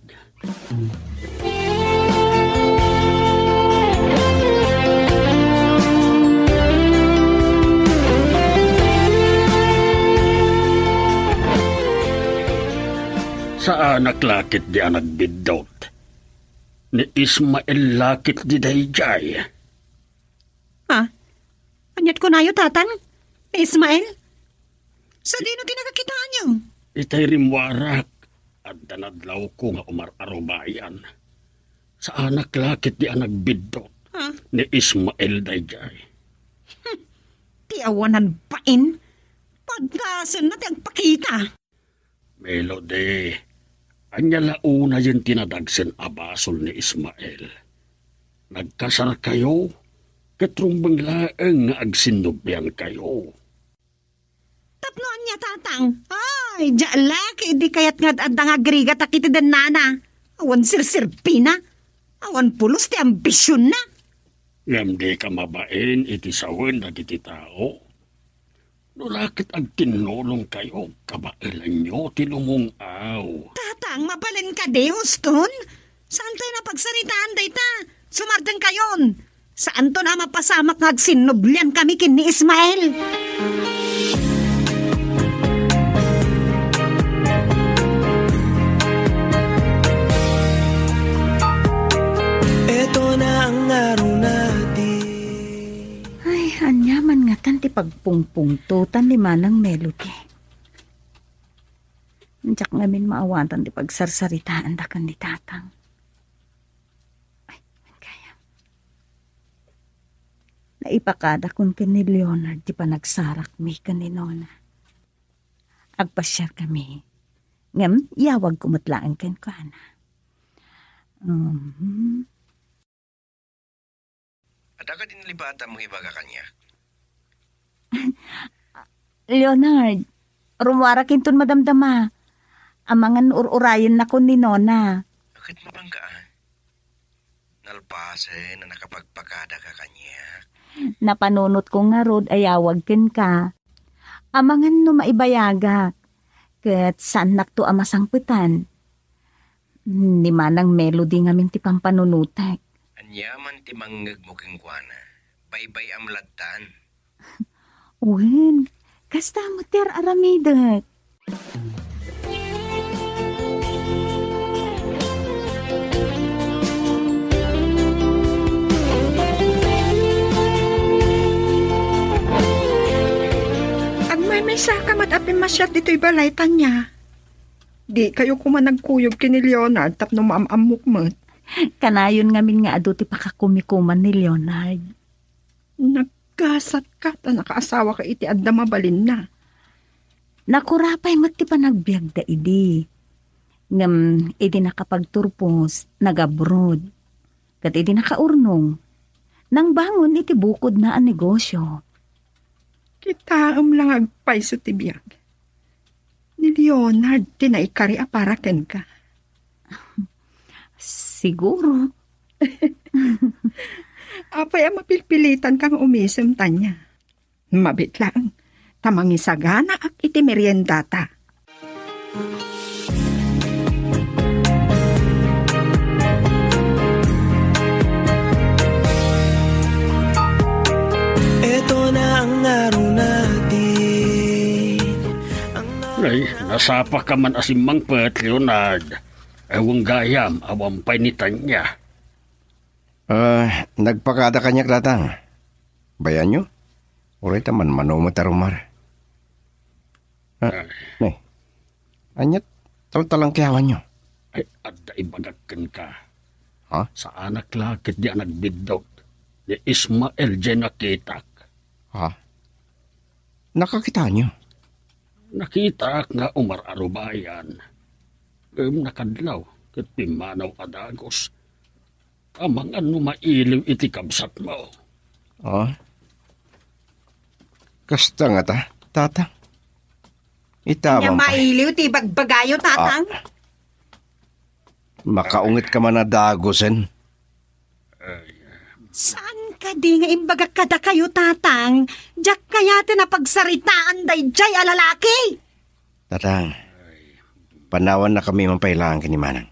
Saanak la ketdi a nagbiddut. Ni Ismael la ketdi daydiay. Ha? Aniat kunayo, Tatang? Ni Ismael? Sadino ti nakakitaanyo? Itay rimmuarak, adda nadlawko nga umar-arubayan. Saanak la ketdi a nagbiddut. Ha? Ni Ismael daydiay. Hmm. Ti awanan bain. Pagkasenna ti agpakita. Melody, ania la unayen ti nadagsen a basol ni Ismael? Nagkasarkayo, ket rumbeng laeng nga agsinnubliankayo. Tapno ania, Tatang? Ay, diak la ketdi kayat nga ad-adda nga agrigatak iti dennana. Awan serserbina. Awan pulos ti ambisionna. Ngem dika mabain iti sawen dagiti tao. No la ket agtinnulongkayo, kabaelanyo ti lumung-aw. Tatang, mabalin kadi, husto? Saantayo a pagsaritaan dayta. Sumardengkayon. Saanton a mapasamak nga agsinnubliankami ken ni Ismael. Eto na ang araw natin. Ay, ania man ngatan ti pagpungpungtotan ni Manang Melody? Diak ngamin maawatan ti pagsarsaritaanda ken ni Tatang. Ay, man kaya. Naipakadakon ken ni Leonard ti panagsarakmi ken ni Nona. Agpasiarkami. Ngem, iyawagko met laeng kenkuana. Mhm. Adda kadi nalipatam nga ibaga kaniak? Leonard, rummuarak inton madamdama. Amangan ur-urayennakon ni Nona. Ket mapangka, ah. Nalpasen a nakapagpakadaka kaniak. Napanunotko ngarud a iyawag kenka. Amangan no maibayagak, ket saannakto a masangpetan. Ni Manang Melody ngamin ti pampanunotek. Ania man ti mangngegmo kenkuana, baybay-am lattan. Wen, kasta met ti ar-aramidek. Agmaymaysaka met a pimmasiar ditoy balay, Tania. Dikayo koma nagkuyog ken ni Leonard tapno maam-ammok met. Kanayon ngamin nga adu ti pakakumikuman ni Leonard. Nagkasatka ta nakaasawaka iti adda mabalinna. Nakura pay met ti panagbiagda idi. Ngem idi nakapagturpos, nag-abroad. Ket idi nakaurnong, nangbangon iti bukodna a negosyo. Kitaem la nga agpayso ti biag. Ni Leonard ti naikari a para kenka. Siguro. Apay a mapilpilitanka nga umisem, Tania? Mabiit laeng, ta mangisaganaak iti meriendata. Nasapa ka man a simmangpet, Leonard. Awan gayam, awan pay ni Tanya. Ah, nagpakada kaniak, Tatang. Bayanyo? Uray ta manmano met a rumar. Ah, Ay. Ne. Ania taltalangkiawanyo? Ay, adda ibagak kenka. Ha? Saanak la ketdi a nagbiddut. Ni Ismael diay nakitak. Ha? Nakakitaanyo? Nakitak nga umar-arubayan. Ngem nakadlaw ket pimmanaw a dagus. Amangan no mailiw iti kabsatmo. Ah? Kasta ngata, Tatang? Ania Itaman pay. Mailiw ti bagbagayo, Tatang? Ah. Makaunget ka man a dagusen. Saan kadi nga imbagak kadakayo, Tatang? Diak kayat a pagsaritaan daydiay a lalaki. Tatang, panawannakami man pay laeng ken ni Manang.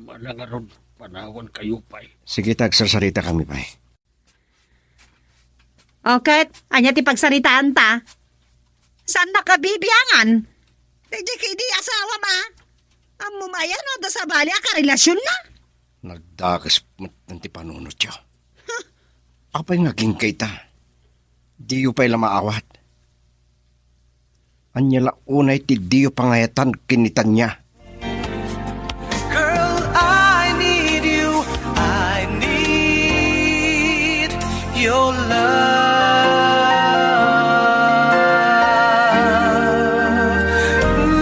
Manang ngarud, panawankayo pay. Sige, ta agsarsaritakami pay. O ket, ania ti pagsaritaanta? Saannaka bibiangan? Daydiay ketdi asawam a. Ammom aya no adda sabali a karelasionna? Nagdakes met ti panunotyo. Apay nga agingga ita? Diyo pay la maawat. Ania la unay ti diyo pangayatan ken ni Tanya? Girl, I need you. I need your love. Ooh.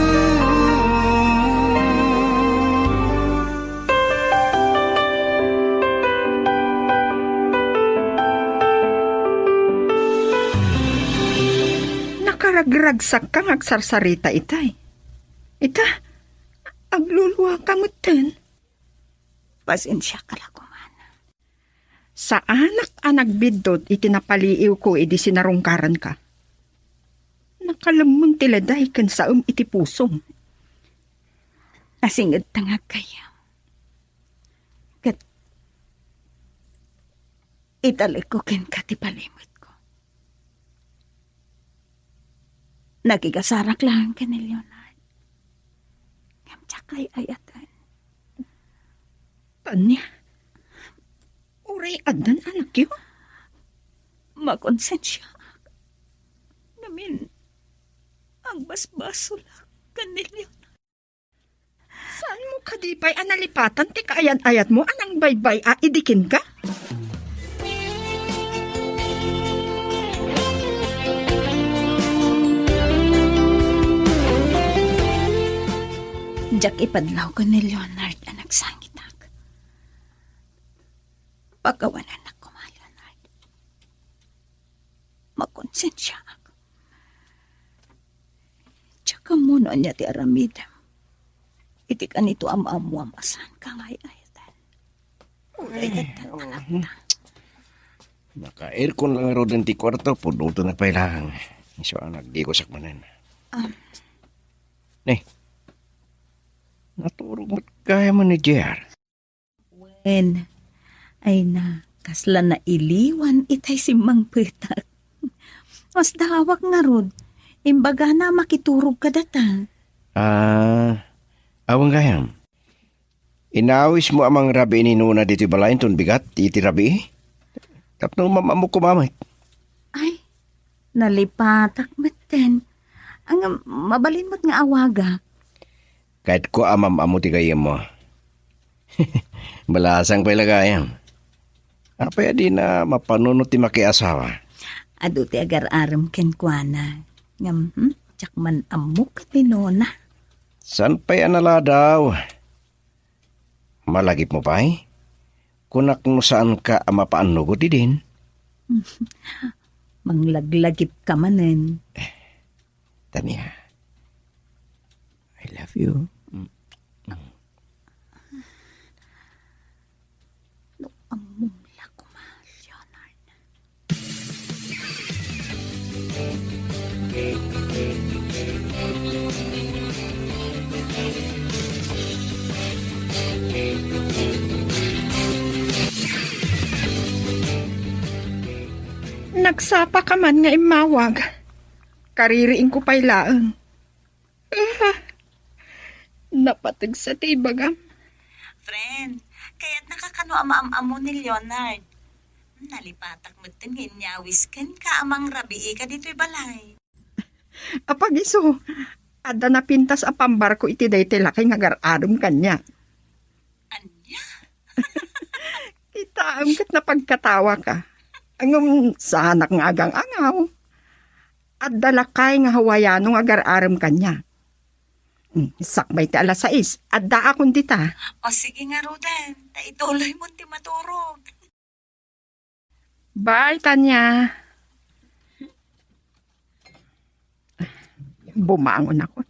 Nakaragragsakka nga agsarsarita itay. Ita, agluluaka metten. Pasensiaka la koman. Saanak a nagbiddut iti napaliiwko idi sinarungkaranka. Nakalemmeng ti leday ken saem iti pusom. Nasingedta nga aggayyem. Ket italekko kenka ti palimetko. Nakikasarak laeng ken ni Leonard. Ngem diak ay-ayaten. Tanya, uray addan anakyo? Makonsensiaak. Ngamin, agbasbasolak ken ni Leonard. Saanmo kadi pay a nalipatan ti kaayat-ayatmo a nangbaybay-a idi kenka? Diak ipadlaw ken ni Leonard a nagsangitak. Pakawanennak koma, Leonard. Makonsensiaak. Diak ammo no ania ti aramidem iti kanito a maammuam a saanka nga ay-ayaten. Uray addan anakta. Naka-aircon lang ngaruden ti kuarto, pudotenak pay laeng. Isu a nagdigusak manen. Ah. Ne. Naturog met gayam ni J R. Wen, ay na, kasla nailiwan itay simmangpetak. Masdaawak ngarud, imbagana a makiturog kadata. Ah, awan gayam. Inawismo a mangrabii ni Nona ditoy balay inton bigat iti rabii? Tapno mam-ammok koma met. Ay, nalipatak metten. Ang mabalin met nga awaga. Kayatko a mam-ammo ti gayyemmo. Balasang pay la gayam. Apay a dina mapanunot ti makiasawa? Adu ti agar-arem kenkuana. Ngem, hmm, diak man ammo ket ni Nona. Saan pay a naladaw? Malagipmo pay? Kunak no saanka a mapaannugot idin. Manglaglagipka manen. Tania, I love you. No ammom la koma, Leonard. Nagsapa ka man nga immawag. Kaririingko pay laeng. Apateg sa ti ibagam. Friend, kayatnaka kano a maam-ammo ni Leonard. Nalipatak metten nga inyawis kenka a mangrabii ka ditoy balay. Apagiso, adda napintas a pambarko iti daytoy lakay nga agar-arem kaniak. Ania? Kitaem ket napagkatawaka. Ngem saanak nga agang-angaw. Adda lakay nga Hawaiano nga agar-arem kaniak. Hmm, sakbay ti alas sais, addaakon dita. O sige ngaruden, ta ituloymon ti maturog. Bye, Tanya. Bumangon ako.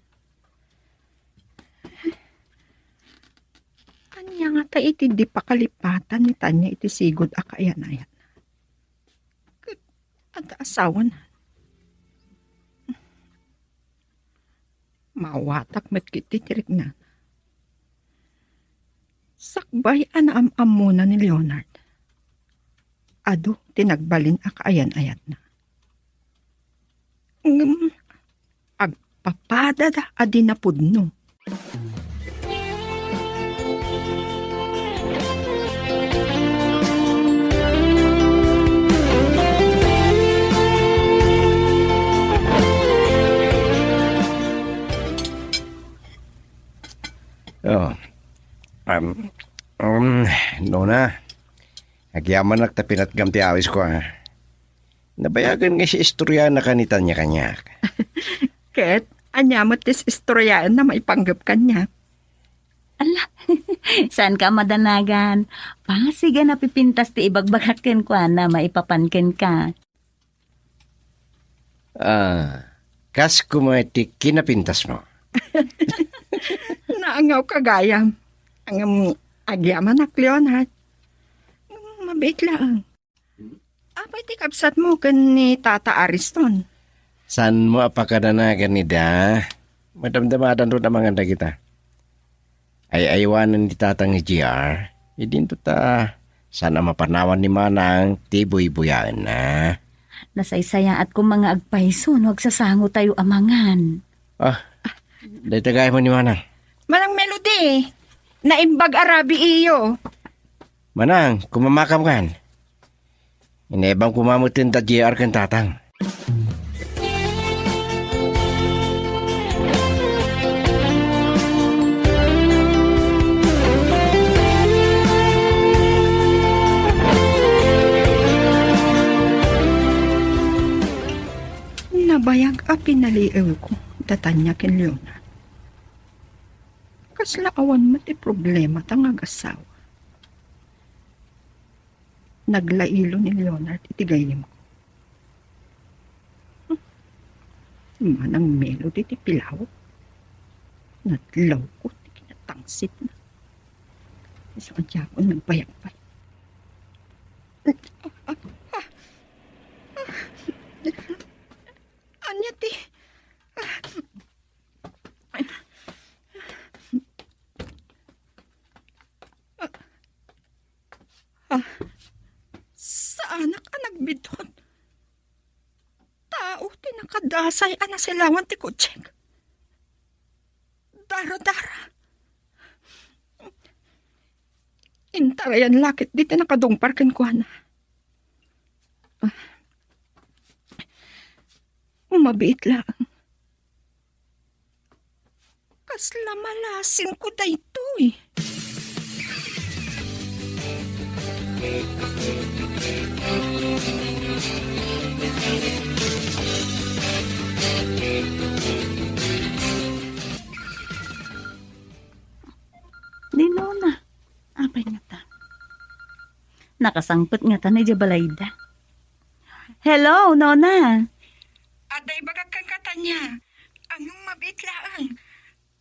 Ania ngata iti di pakalipatan ni Tanya iti sigud a kaayan-ayatna? Ket adda asawana. Mawatak met ket ti tirikna. Sakbay a naam-ammona ni Leonard, adu ti nagbalin a kaayan-ayatna. Ngem agpapadada a di napudno. Oh. Um, um, Nona, agyamanak ta pinatgam ti awisko, a. Nabayagen nga isistorianaka ni Tanya kaniak. Ket, ania met ti isistoriaenna maipanggep kaniak? Ala, saanka a madanagan. Pasig a napipintas ti ibagbagak kenkuana maipapan kenka. Ah, kas koma ti kinapintasmo. Naangawka gayam. Ngem agyamanak, Leonard. Mabiit laeng. Apay ti kabsatmo ken ni Tata Ariston? Saanmo a pakadanagan ida? Madamdamadanto a mangan dagita. Ay-aywanen ni Tatang ni J R, idinto ta saan a mapanawan ni Manang ti buybuyaenna. Nasaysayaat koma nga agpayso no agsasangotayo a mangan. Ah, dayta gayam ni Manang. Manang Melody, naimbag a rabiiyo. Manang, kumamakam kan. Inebam koma metten da J R ken Tatang. Nabayag a pinaliiwko da Tanya ken Leonard. Kasla awan met ti problemata nga agasawa. Naglailo ni Leonard iti gayyemko. Manang Melody ti pilawek. Nadlawko ti kinatangsitna. Isu a diakon nagbayag pay. Ania ti? Ah, saanak a nagbidot. Tao ti nakadasay a nasilawan ti kotsek. Dara-dara. Intarayan la ketdi ti nakadungpar kenkuana. Ah. Mabiit laeng. Kasla malasinko daytoy. Ni Nona, apay ngata? Nakasangpet ngata idiay balayda. Hello, Nona. Adda ibagak kenka, Tanya. Ngem mabiit laeng.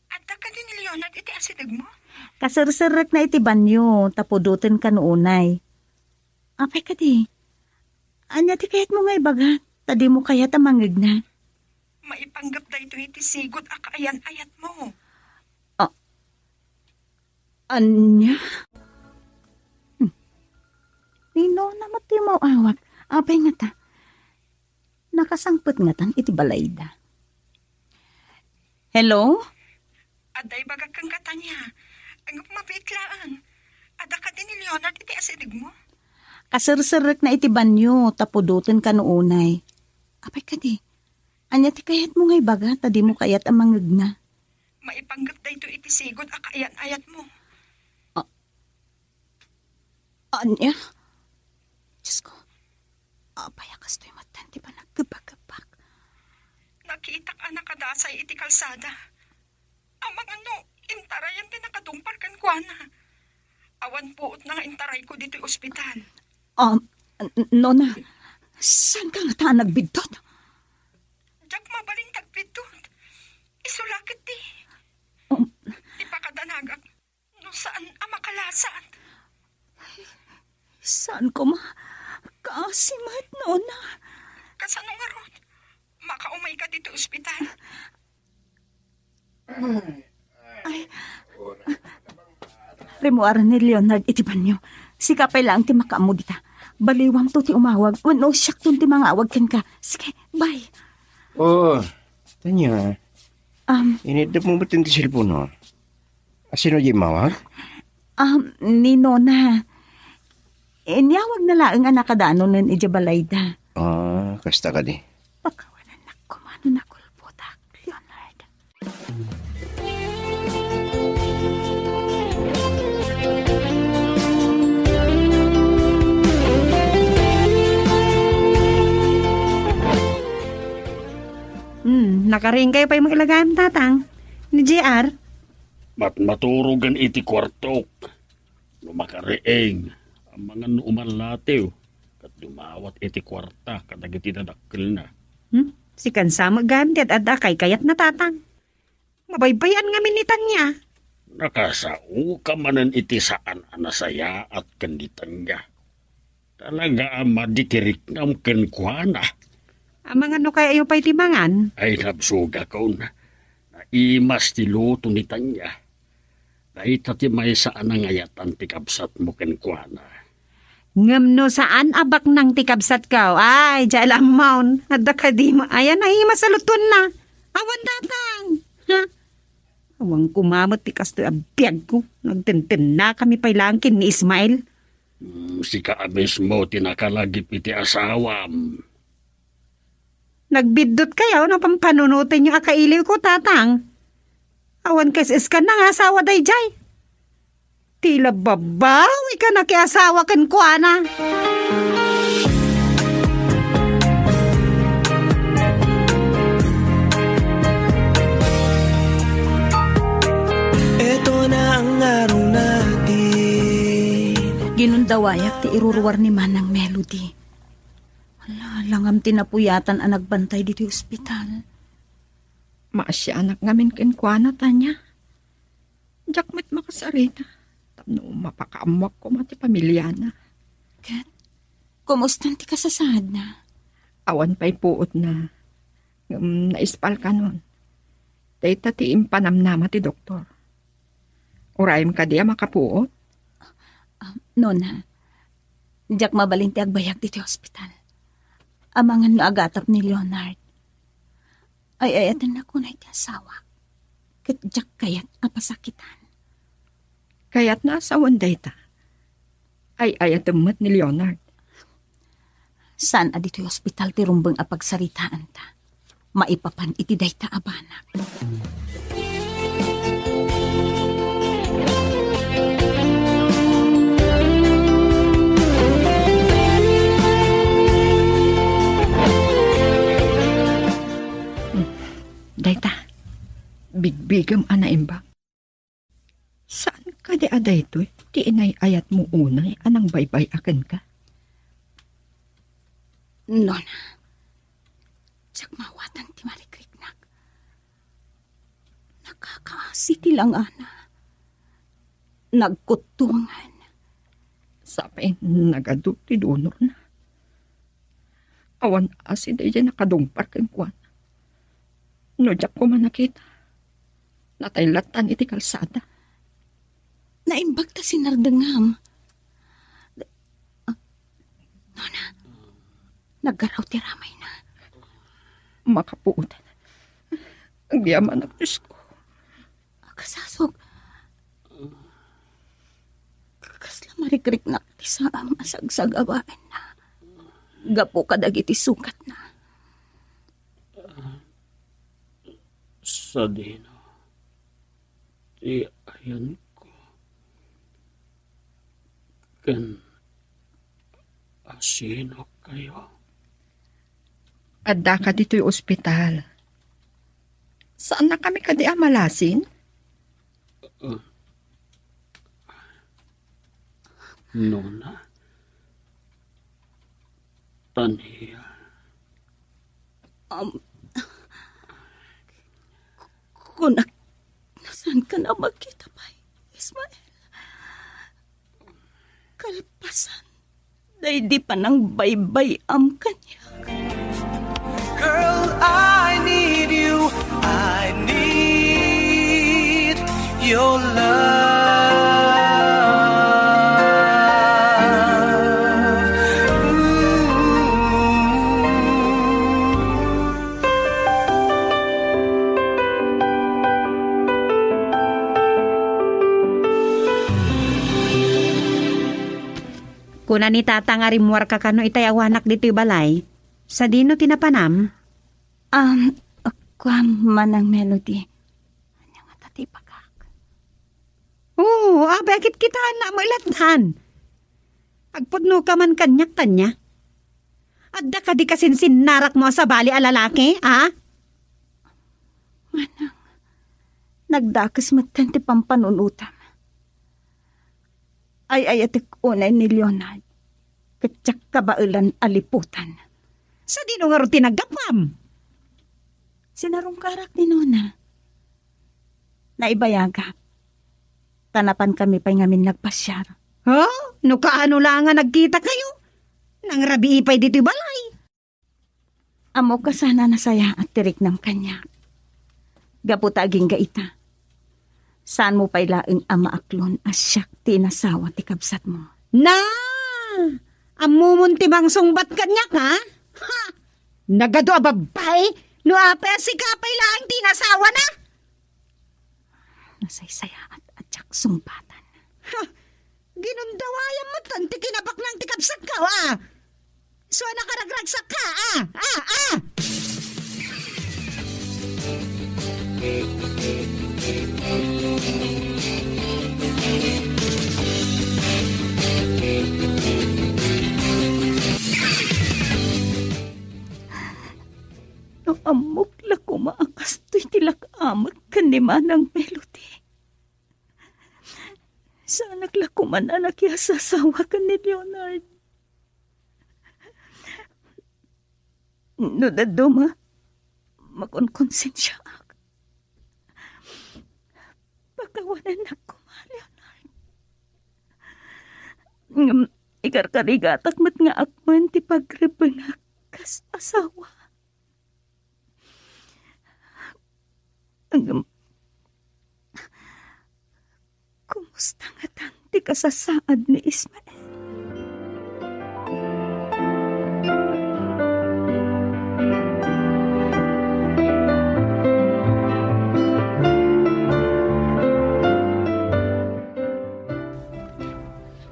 Adda kadi ni Leonard iti asidegmo? Kaserserekna iti banio, ta pudoten kano unay. Apay kadi? Ania ti kayatmo nga ibagak? Ta dimo kayat a mangngegna. Maipanggep daytoy iti sigud a kaayan-ayatmo. Ah, ania? Hmm. Ni Nona met ti umaw-awak. Apay ngata? Nakasangpet ngatan iti balayda. Hello? Adda ibagak kenka, Tanya. Ngem mabiit laeng. Adda kadi ni Leonard iti asidegmo? Kaserserrekna iti banio ta pudotenka no unay. Apay kadi? Ania ti kayatmo nga ibaga ta dimo kayat a mangngegna? Maipanggep daytoy iti sigud a kaayan-ayatmo. Ah, ania? Diyos ko, apay a kastoy met ti panagkebbakkebbak? Nakitak a nakadasay iti kalsada. Amangan no intarayan ti nakadungpal kenkuana. Awan puotna nga intarayko ditoy ospital. Um, n-, Nona, saan ka ngata a nagbiddut? Diak mabalin ti agbiddut. Isu la ketdi. Um, Ipakadanagak no saan a makalasat. Saan koma? Kaasi met, Nona. Kasano ngarud? Makaumayka ditoy ospital? Ay. Rimmuaren ni Leonard iti banio. Sika pay laeng ti makaammo dita. Baliwamto ti umawag wenno siakton ti mangawag kenka. Sige, bye. Oh, Tanya. Um, Iniddep mo met ti cellphone, no? Asino di mawag? Um, ni Nona. Inyawag na laeng a nakadanon idiay balayda. Ah, kasta kadi. Pakawanannak koma no nakulpotak, Leonard. Hmm, nakariing kayo pay mo ilagaan, Tatang? Ni J R? Matmaturogen iti kuartok. No makariing, amangan no umallatiw, ket dumawat iti kuarta kadagiti nadakkelna. Hmm? Sikan sa met gayam ti ad-adda a kaykayatna, Tatang. Mabaybay-an ngamin ni Tanya. Nakasaoka manen iti saan a nasayaat ken ni Tanya. Talaga a madi ti riknam kenkuana. Amangan no kayatyo pay ti mangan? Ay, nabsogakon. Naimas ti luto ni Tanya. Dayta ti maysa a nangayatan ti kabsatmo kenkuana. Ngem no saan a baknang ti kabsatko, ay, diay la ammaon, adda kadi mo, ayan, naimas a lutuenna. Awan, Tatang. Ha? Awan koma met ti kastoy a biagko. Nagtentennakami pay laeng ken ni Ismael. Hmm, sika a mismo ti nakalagip iti asawam. Nagbiddut kayo no pampanunotenyo a kailiwko, Tatang. Awan kaisiskan na nga asawa daydiay. Tila babawi ka nakiasawa kenkuana. Eto na ang araw natin. Ginundawayak ti iruruar ni Manang Melody. Ala, langam ti napuyatan a nagbantay ditoy ospital. Maasianak ngamin kenkuana, Tanya. Diak met makasarita tapno mapakaammoak koma ti pamiliana. Ket, kumustan ti kasasaadna? Awan pay puotna. Ngem naispalkanon. Dayta ti impanamnama ti doktor. Urayem kadi a makapuot? Ah, Nona, diak mabalin ti agbayag ditoy ospital. Amangan no agatap ni Leonard. Ay-ayatennak unay ti asawak. Ket diak kayat a pasakitan. Kayatna a sawen dayta. Ay-ayatem met ni Leonard. Saan a ditoy ospital ti rumbeng a pagsaritaanta maipapan iti dayta a banag. Dayta, bigbigem a naimbag. Saan kadi a daytoy ti inay-ayatmo unay a nangbaybay-a kenka? Nona, diak maawatan ti marikriknak. Nakakaasi ti langana. Nagkuttungan. Sapay nagadu ti donorna. Awan asi daydiay nakadungpal kenkuana. No diak koma nakita, natay lattan iti kalsada. Naimbag ta sinardengam. Ah, Nona, naggaraw ti ramayna. Makapuot. Agyamanak, Diyos ko. Kasasok. Kasla marikriknak ti saam a sagsagabaenna gapu kadagiti sugatna. Sadino ti ayanko ken asino kayo? Addaka ditoy ospital. Saannakami kadi a malasin? Uh, Nona? Tania? Um, kunak, nasanka na magkita pay, Ismael. Kalpasan, daydi panangbaybay-am kaniak. Girl, I need you. I need your love. Ooh. Kuna ni Tata nga rimmuarka kano itay awanak ditoy balay. Sadino ti napanam? Um, kuam, Manang Melody. Ania ngata ti ibagak? Oo, apay a kitkitaennak met latta. Agpudnoka man kaniak, Tania. Adda kadi kasinsinnarakmo a sabali a lalaki, a? Manang, nagdakes metten ti pampanunotam. Ay-ayatek unay ni Leonard, ket diak kabaelan a liputan. Sadino ngarud ti naggapuam? Sinarungkarak ni Nona. Naibayagak. Ta napankami pay ngamin nagpasiar. Ha? No kaano la nga nagkitakayo? Nangrabii pay ditoy balay. Ammok a saan a nasayaat ti riknam kaniak. Gapu ta agingga ita, saanmo pay laeng a maaklon a siak ti inasawa ti kabsatmo. Na! Ammomon ti mangsungbat kaniak, ha? Ha! Nagadu a babbai, no apay a sika pay laeng ti inasawana? Nasaysayaat a diak sungbatan. Ha! Ginundawayam met ti kinabaknang ti kabsatko, a! Isu a nakaragragsakka, a! A! A! No ammok la koma a kastoy ti lak-amek ken ni Manang Melody. Saanak la koman a nakiasasawa ken ni Leonard. No dadduma, makonkonsensiaak. Pakawanennak koma, Leonard. Ngem ikarkarigatak met nga ammoen ti pagrebbengak kas asawa. Ngem, kumusta ngatan ti kasasaad ni Ismael?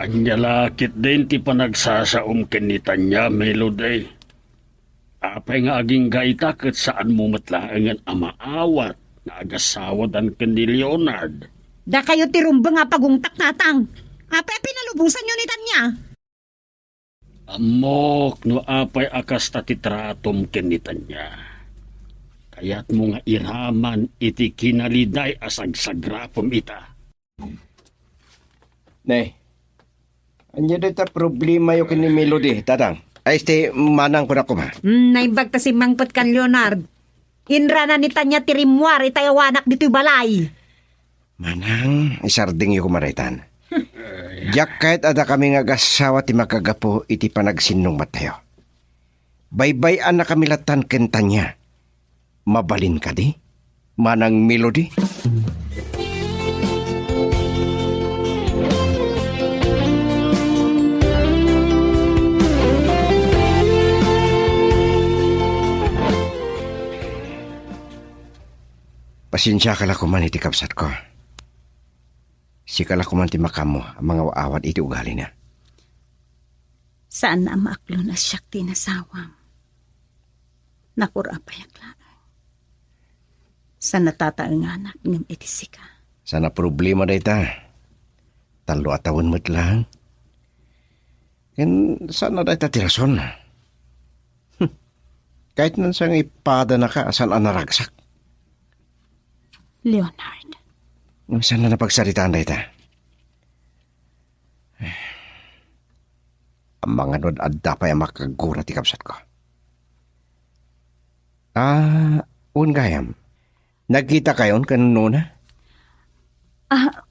Ania la ketdin ti panagsasaom ken ni Tania, Melody? Apay nga agingga ita ket saanmo met laengen a maawat nga agasawadan ken ni Leonard? Dakayo ti rumbeng a pagungtak, Tatang. Apay a pinalubosanyo ni Tania? Ammok no apay a kasta ti tratom ken ni Tania. Kayatmo nga iraman iti kinaliday a sagsagrapem ita. Ne, ania dayta problemayo ken ni Melody, Tatang? Ay, iti manang kuna koma. Hmm, naimbag ta simmangpet kan Leonard. Inrana ni Tania ti rimmuar itay awanak ditoy balay. Manang, isardengyo koma daytan. Diak kayat a dakami nga agasawa ti makagapu iti panagsinnungbattayo. Baybay-annakami lattan ken Tania. Mabalin kadi, Manang Melody? Pasiensiaka la koman iti kabsatko. Sika la koman ti makaammo a mangaw-awat iti ugalina. Saan a maaklon a siak ti inasawam. Nakurapayak laeng. Saan a tataenganak ngem iti sika. Saan a problema dayta. Tallo a tawen met laeng. Ken saan a dayta ti rason. Hmm. Kayatna sa nga ipadanaka a saan a naragsak. Leonard. Ngem saan a napagsaritaan dayta. Amangan no adda pay a makagura ti kabsatko. Ah, wen gayam. Nagkitakayon ken nona? Ah,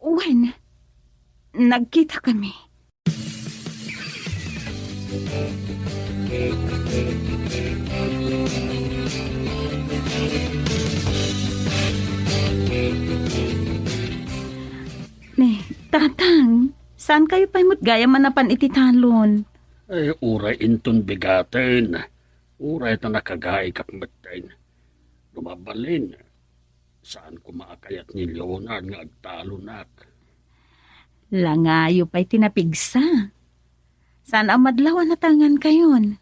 wen. Nagkitakami. Ni, Tatang, saan kayo pay met gayam a napan iti talon? Ay, uray inton bigaten. Uray ta nakagaigak metten. No mabalin, saan koma a kayat ni Leonard nga agtalonak. Langayo pay ti napigsa. Saan a madlaw a natangan kayon.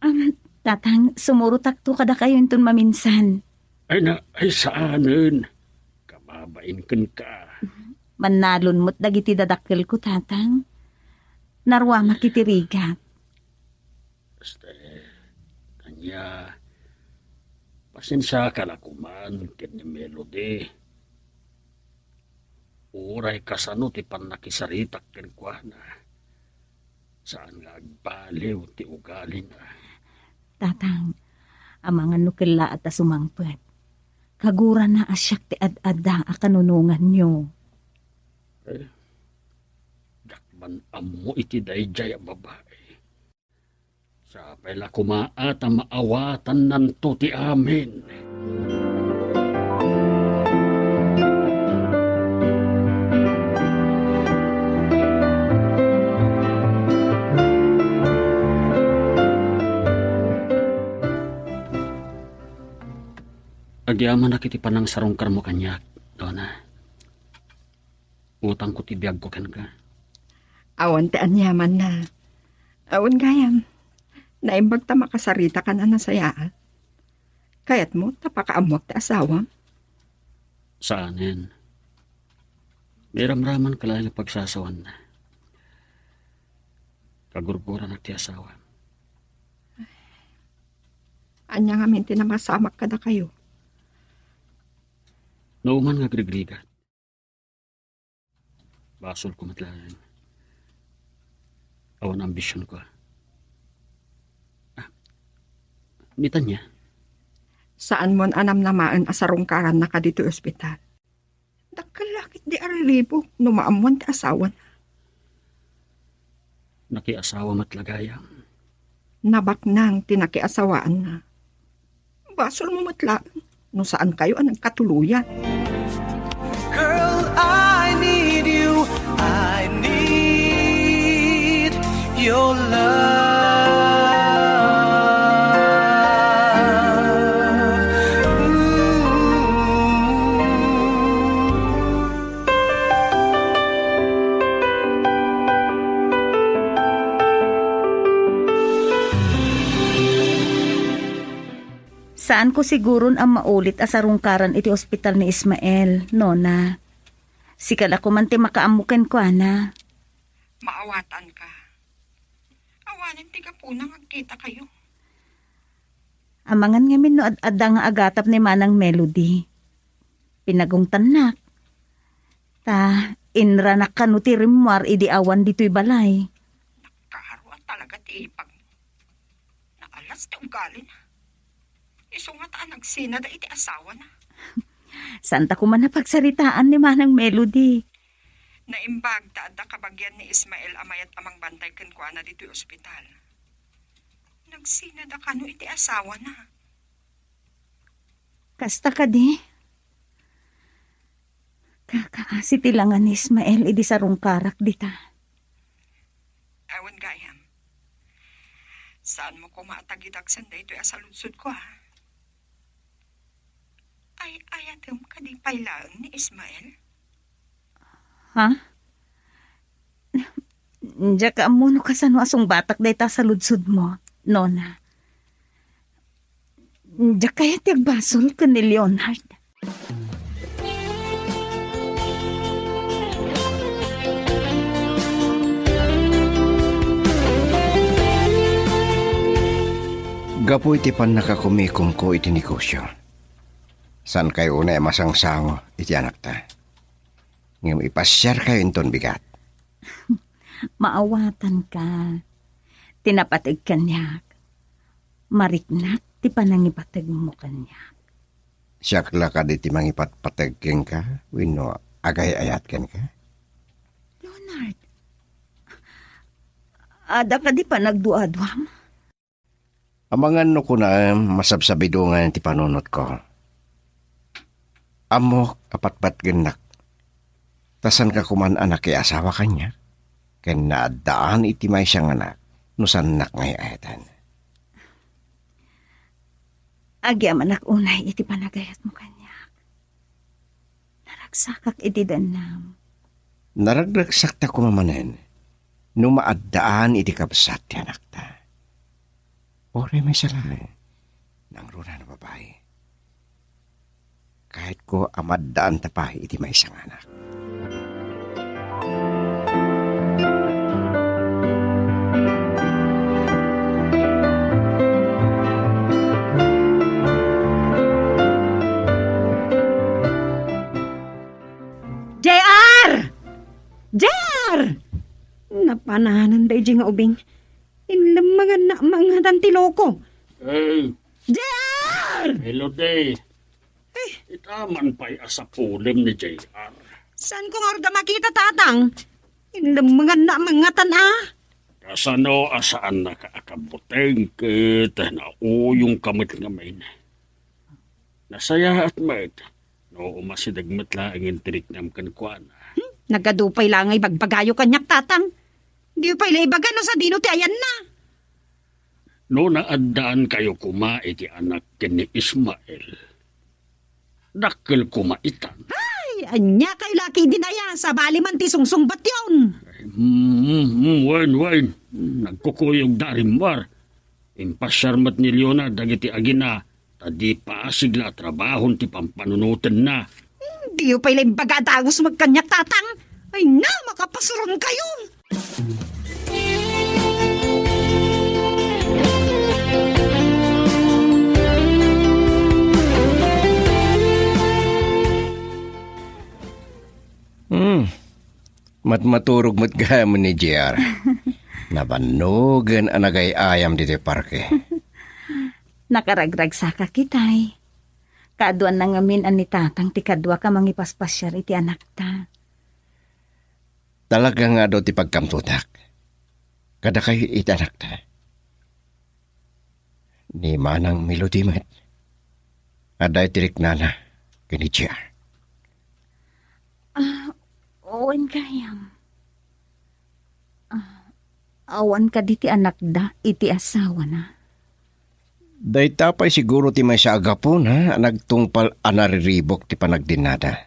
Am, Tatang, sumurotakto kadakayo inton maminsan. Ay na, ay saanen. Kababain kenka. Mannalon met dagiti dadakkelko, Tatang. Naruamak iti rigat. Este, kanya, pasensiaka la koman ken ni Melody. Uray kasano ti pannakisaritak kenkuana, saan nga agbaliw ti ugalina. Tatang, amangan no kellaat a sumangpet. Kagurana a siak ti ad-adda a kanunonganyo. Eh, diak man ammo iti daydiay a babai. Sapay la koma a ta maawatannanto ti amin. Agyamanak iti panangsarungkarmo kaniak, Dona. Utangko ti biagko kenka. Awan ti aniamanna. Awan gayam. Naimbag ta makasaritakan a nasayaat. Kayatmo ta pakaammoak ti asawam? Saanen. Mairamramanka laeng a pagsasawanna. Kagurguranak ti asawam. Ania ngamin ti namasamak kadakayo? No man nga agrigrigat. Basolko met laeng. Awan ambisionko. Ah, ni Tanya? Saanmon a namnamaen a sarungkarannaka ditoy ospital? Dakkel la ketdi a riribuk no maammoan ti asawana. Nakiasawa met la gayam. Nabaknang ti nakiasawaanna. Basolmo met laeng no saankayo a nagkatuloyan. Girl, I need you. I need your love. Ooh. Saanko siguron a maulit a sarungkaran iti ospital ni Ismael, Nona. Sika la koman ti makaammo kenkuana. Maawatanka. Awanen ti gapuna nga agkitakayo. Amangan ngamin no ad-adda nga agatap ni Manang Melody. Pinagungtannak. Ta, inranak kano ti rimmuar idi awan ditoy balay. Nakaro a talaga ti ipag. Naalas ti ugalina. Isu ngata a nagsinada iti asawana. Saanta koma a pagsaritaan ni Manang Melody. Naimbag ta adda kabagian ni Ismael a mayat a mangbantay kenkuana ditoy ospital. Nagsinada kano iti asawana. Kasta kadi? Kakaasi ti langa ni Ismael idi sarungkarak dita. Awan gayam. Saanmo koma a tagidagsen daytoy a saludsodko, a? Ay-ayatem kadi pay laeng ni Ismael? Ha? Diak ammo no kasano a sungbatak dayta saludsodmo, nona. Diak kayat ti agbasol ken ni Leonard. Gapu iti pannakakumikomko iti negosio, saankayo unay a masangsango iti anakta. Ngem ipasiarkayo inton bigat. Maawatanka. Ti napateg kaniak, mariknak ti panangipategmo kaniak. Siak la kadi ti mangipatpateg kenka wenno agay-ayat kenka? Leonard, adda kadi panagduaduam? Amangan no kunaem, masabsabidongan ti panunotko. Ammok a patpatgennak, ta saanka koman a nakiasawa kaniak, ken naaddaan iti maysa nga anak no saannak nga ay-ayaten. Agyamanak unay iti panagayatmo kaniak. Naragsakak iti dennam. Naragragsakta koma manen no maaddaan iti kabsat ti anakta. Uray maysa laeng, nangruna a babai. Kayatko a maaddaanta pay iti maysa nga anak. J R! J R! Napananan daydi nga ubing. Inlemmengannak mangngatan ti loko. Eh, J R! Melody. Eh. Ita man pay a sapulem ni J R. Saanko ngarud a makita, Tatang? Inlemmengannak mangngatan, a. Kasano a saannaka a kabuteng ket nauyongka met ngamin? Nasayaat met no umasideg met laeng ti riknam kenkuana. Hmm? Nagadu pay la nga ibagbagayo kaniak, Tatang. Diyo pay la ibaga no sadino ti ayanna. No naaddaankayo koma iti anak ken ni Ismael, dakkel koma itan. Ay, ania kayo la ketdin aya, sabali man ti sungsungbatyon. Mm, mm, wen, wen. Nagkukuyog da rimmuar. Impasiar met ni Leona dagiti agina, ta di pasig la a trabahon ti pampanunotenna. Diyo pay la imbaga a dagus met kaniak, Tatang. Ay na, makapasuron kayo. Hmm. Matmaturog met gayam ni J R. Nabannogen a nagay-ayam ditoy parke. Nakaragragsakak itay. Kaaduanna ngamin a ni Tatang ti kaduak a mangipaspasiar iti anakta. Talaga nga adu ti pagkamtotak kadakayo iti anakta. Ni Manang Melody met, adda iti riknana ken ni J R. Ah, wen gayam. Ah, awan kadi ti anakda iti asawana? Dayta pay siguro ti maysa a gapuna a nagtungpal a nariribuk ti panagdennada.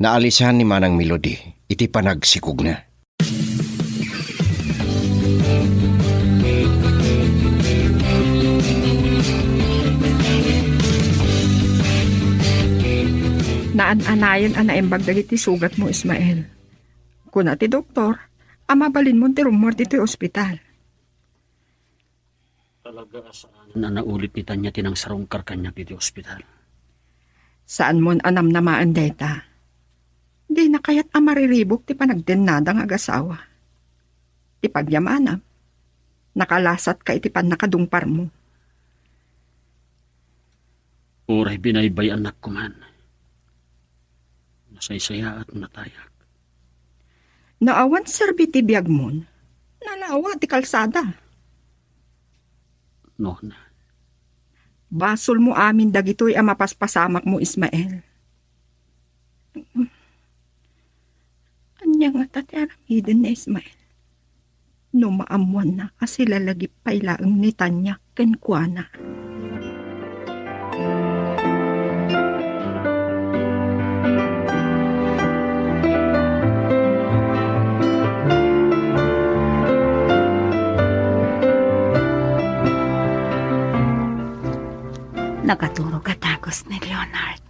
Naalisan ni Manang Melody iti panagsikogna. Naan-anayen a naimbag dagiti sugatmo, Ismael. Kuna ti doktor a mabalinmon ti rummuar ditoy ospital. Talaga a saan a naulip ni Tanya ti nangsarungkar kaniak ditoy ospital. Saanmon a namnamaen dayta. Dina kayat a mariribuk ti panagdennada nga agasawa. Ti pagyamanam, nakalasatka iti pannakadungparmo. Uray binaybay-annak koman, nasaysayaat, natayak. No awan serbi ti biagmon, nalawa ti kalsada. Nona. Basolmo amin dagitoy a mapaspasamakmo, Ismael. Ania ngata ti aramiden ni Ismael no maammoanna a silalagip pay laeng ni Tanya kenkuana? Nakaturog a dagus ni Leonard.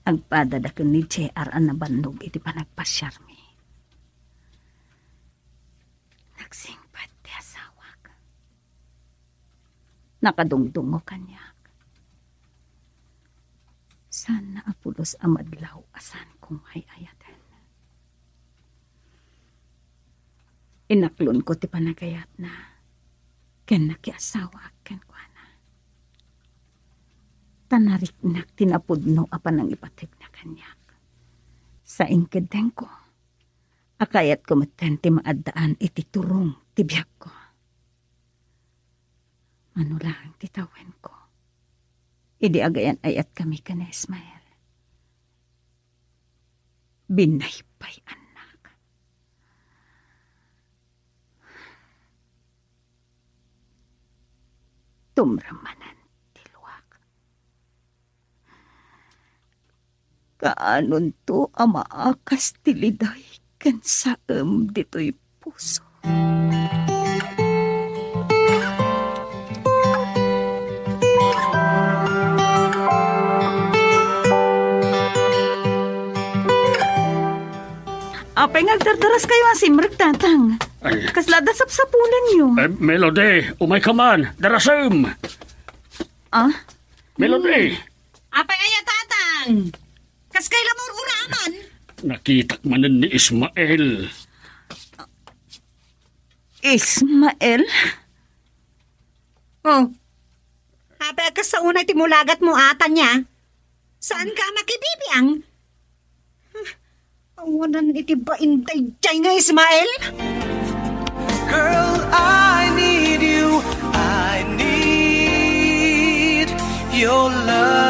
Agpadada ken ni J R a nabannog iti panagpasiarmi. Nagsingpet ti asawak. Nakadungdungngo kaniak. Saanna a pulos a madlaw a saankong ay-ayaten. Inaklonko ti panagayatna ken nakiasawaak kenkuana. Ta nariknak ti napudno a panangipategna kaniak. Sa inkeddengko, a kayatko metten ti maaddaan iti turong ti biagko. Mano laeng ti tawenko idi agayan-ayatkami ken ni Ismael. Binaybayan-nak. Tumrem manen ti luak. Kaanonto a maakas ti liday ken saem ditoy puso. Apay nga agdardaraskayo a simrek, Tatang? Ay. Kasla adda sapsapulanyo? Eh, Melody, umayka man. Darasem! Ah? Melody! Apay aya, Tatang? Kaskay la murmuraman? Nakitak manen ni Ismael. Ismael? Oh. Apay a kasta unay ti mulagatmo, Tatang, aya? Saanka a makibibiang? Awanan iti bain daydiay nga Ismael? Girl, I need you. I need your love.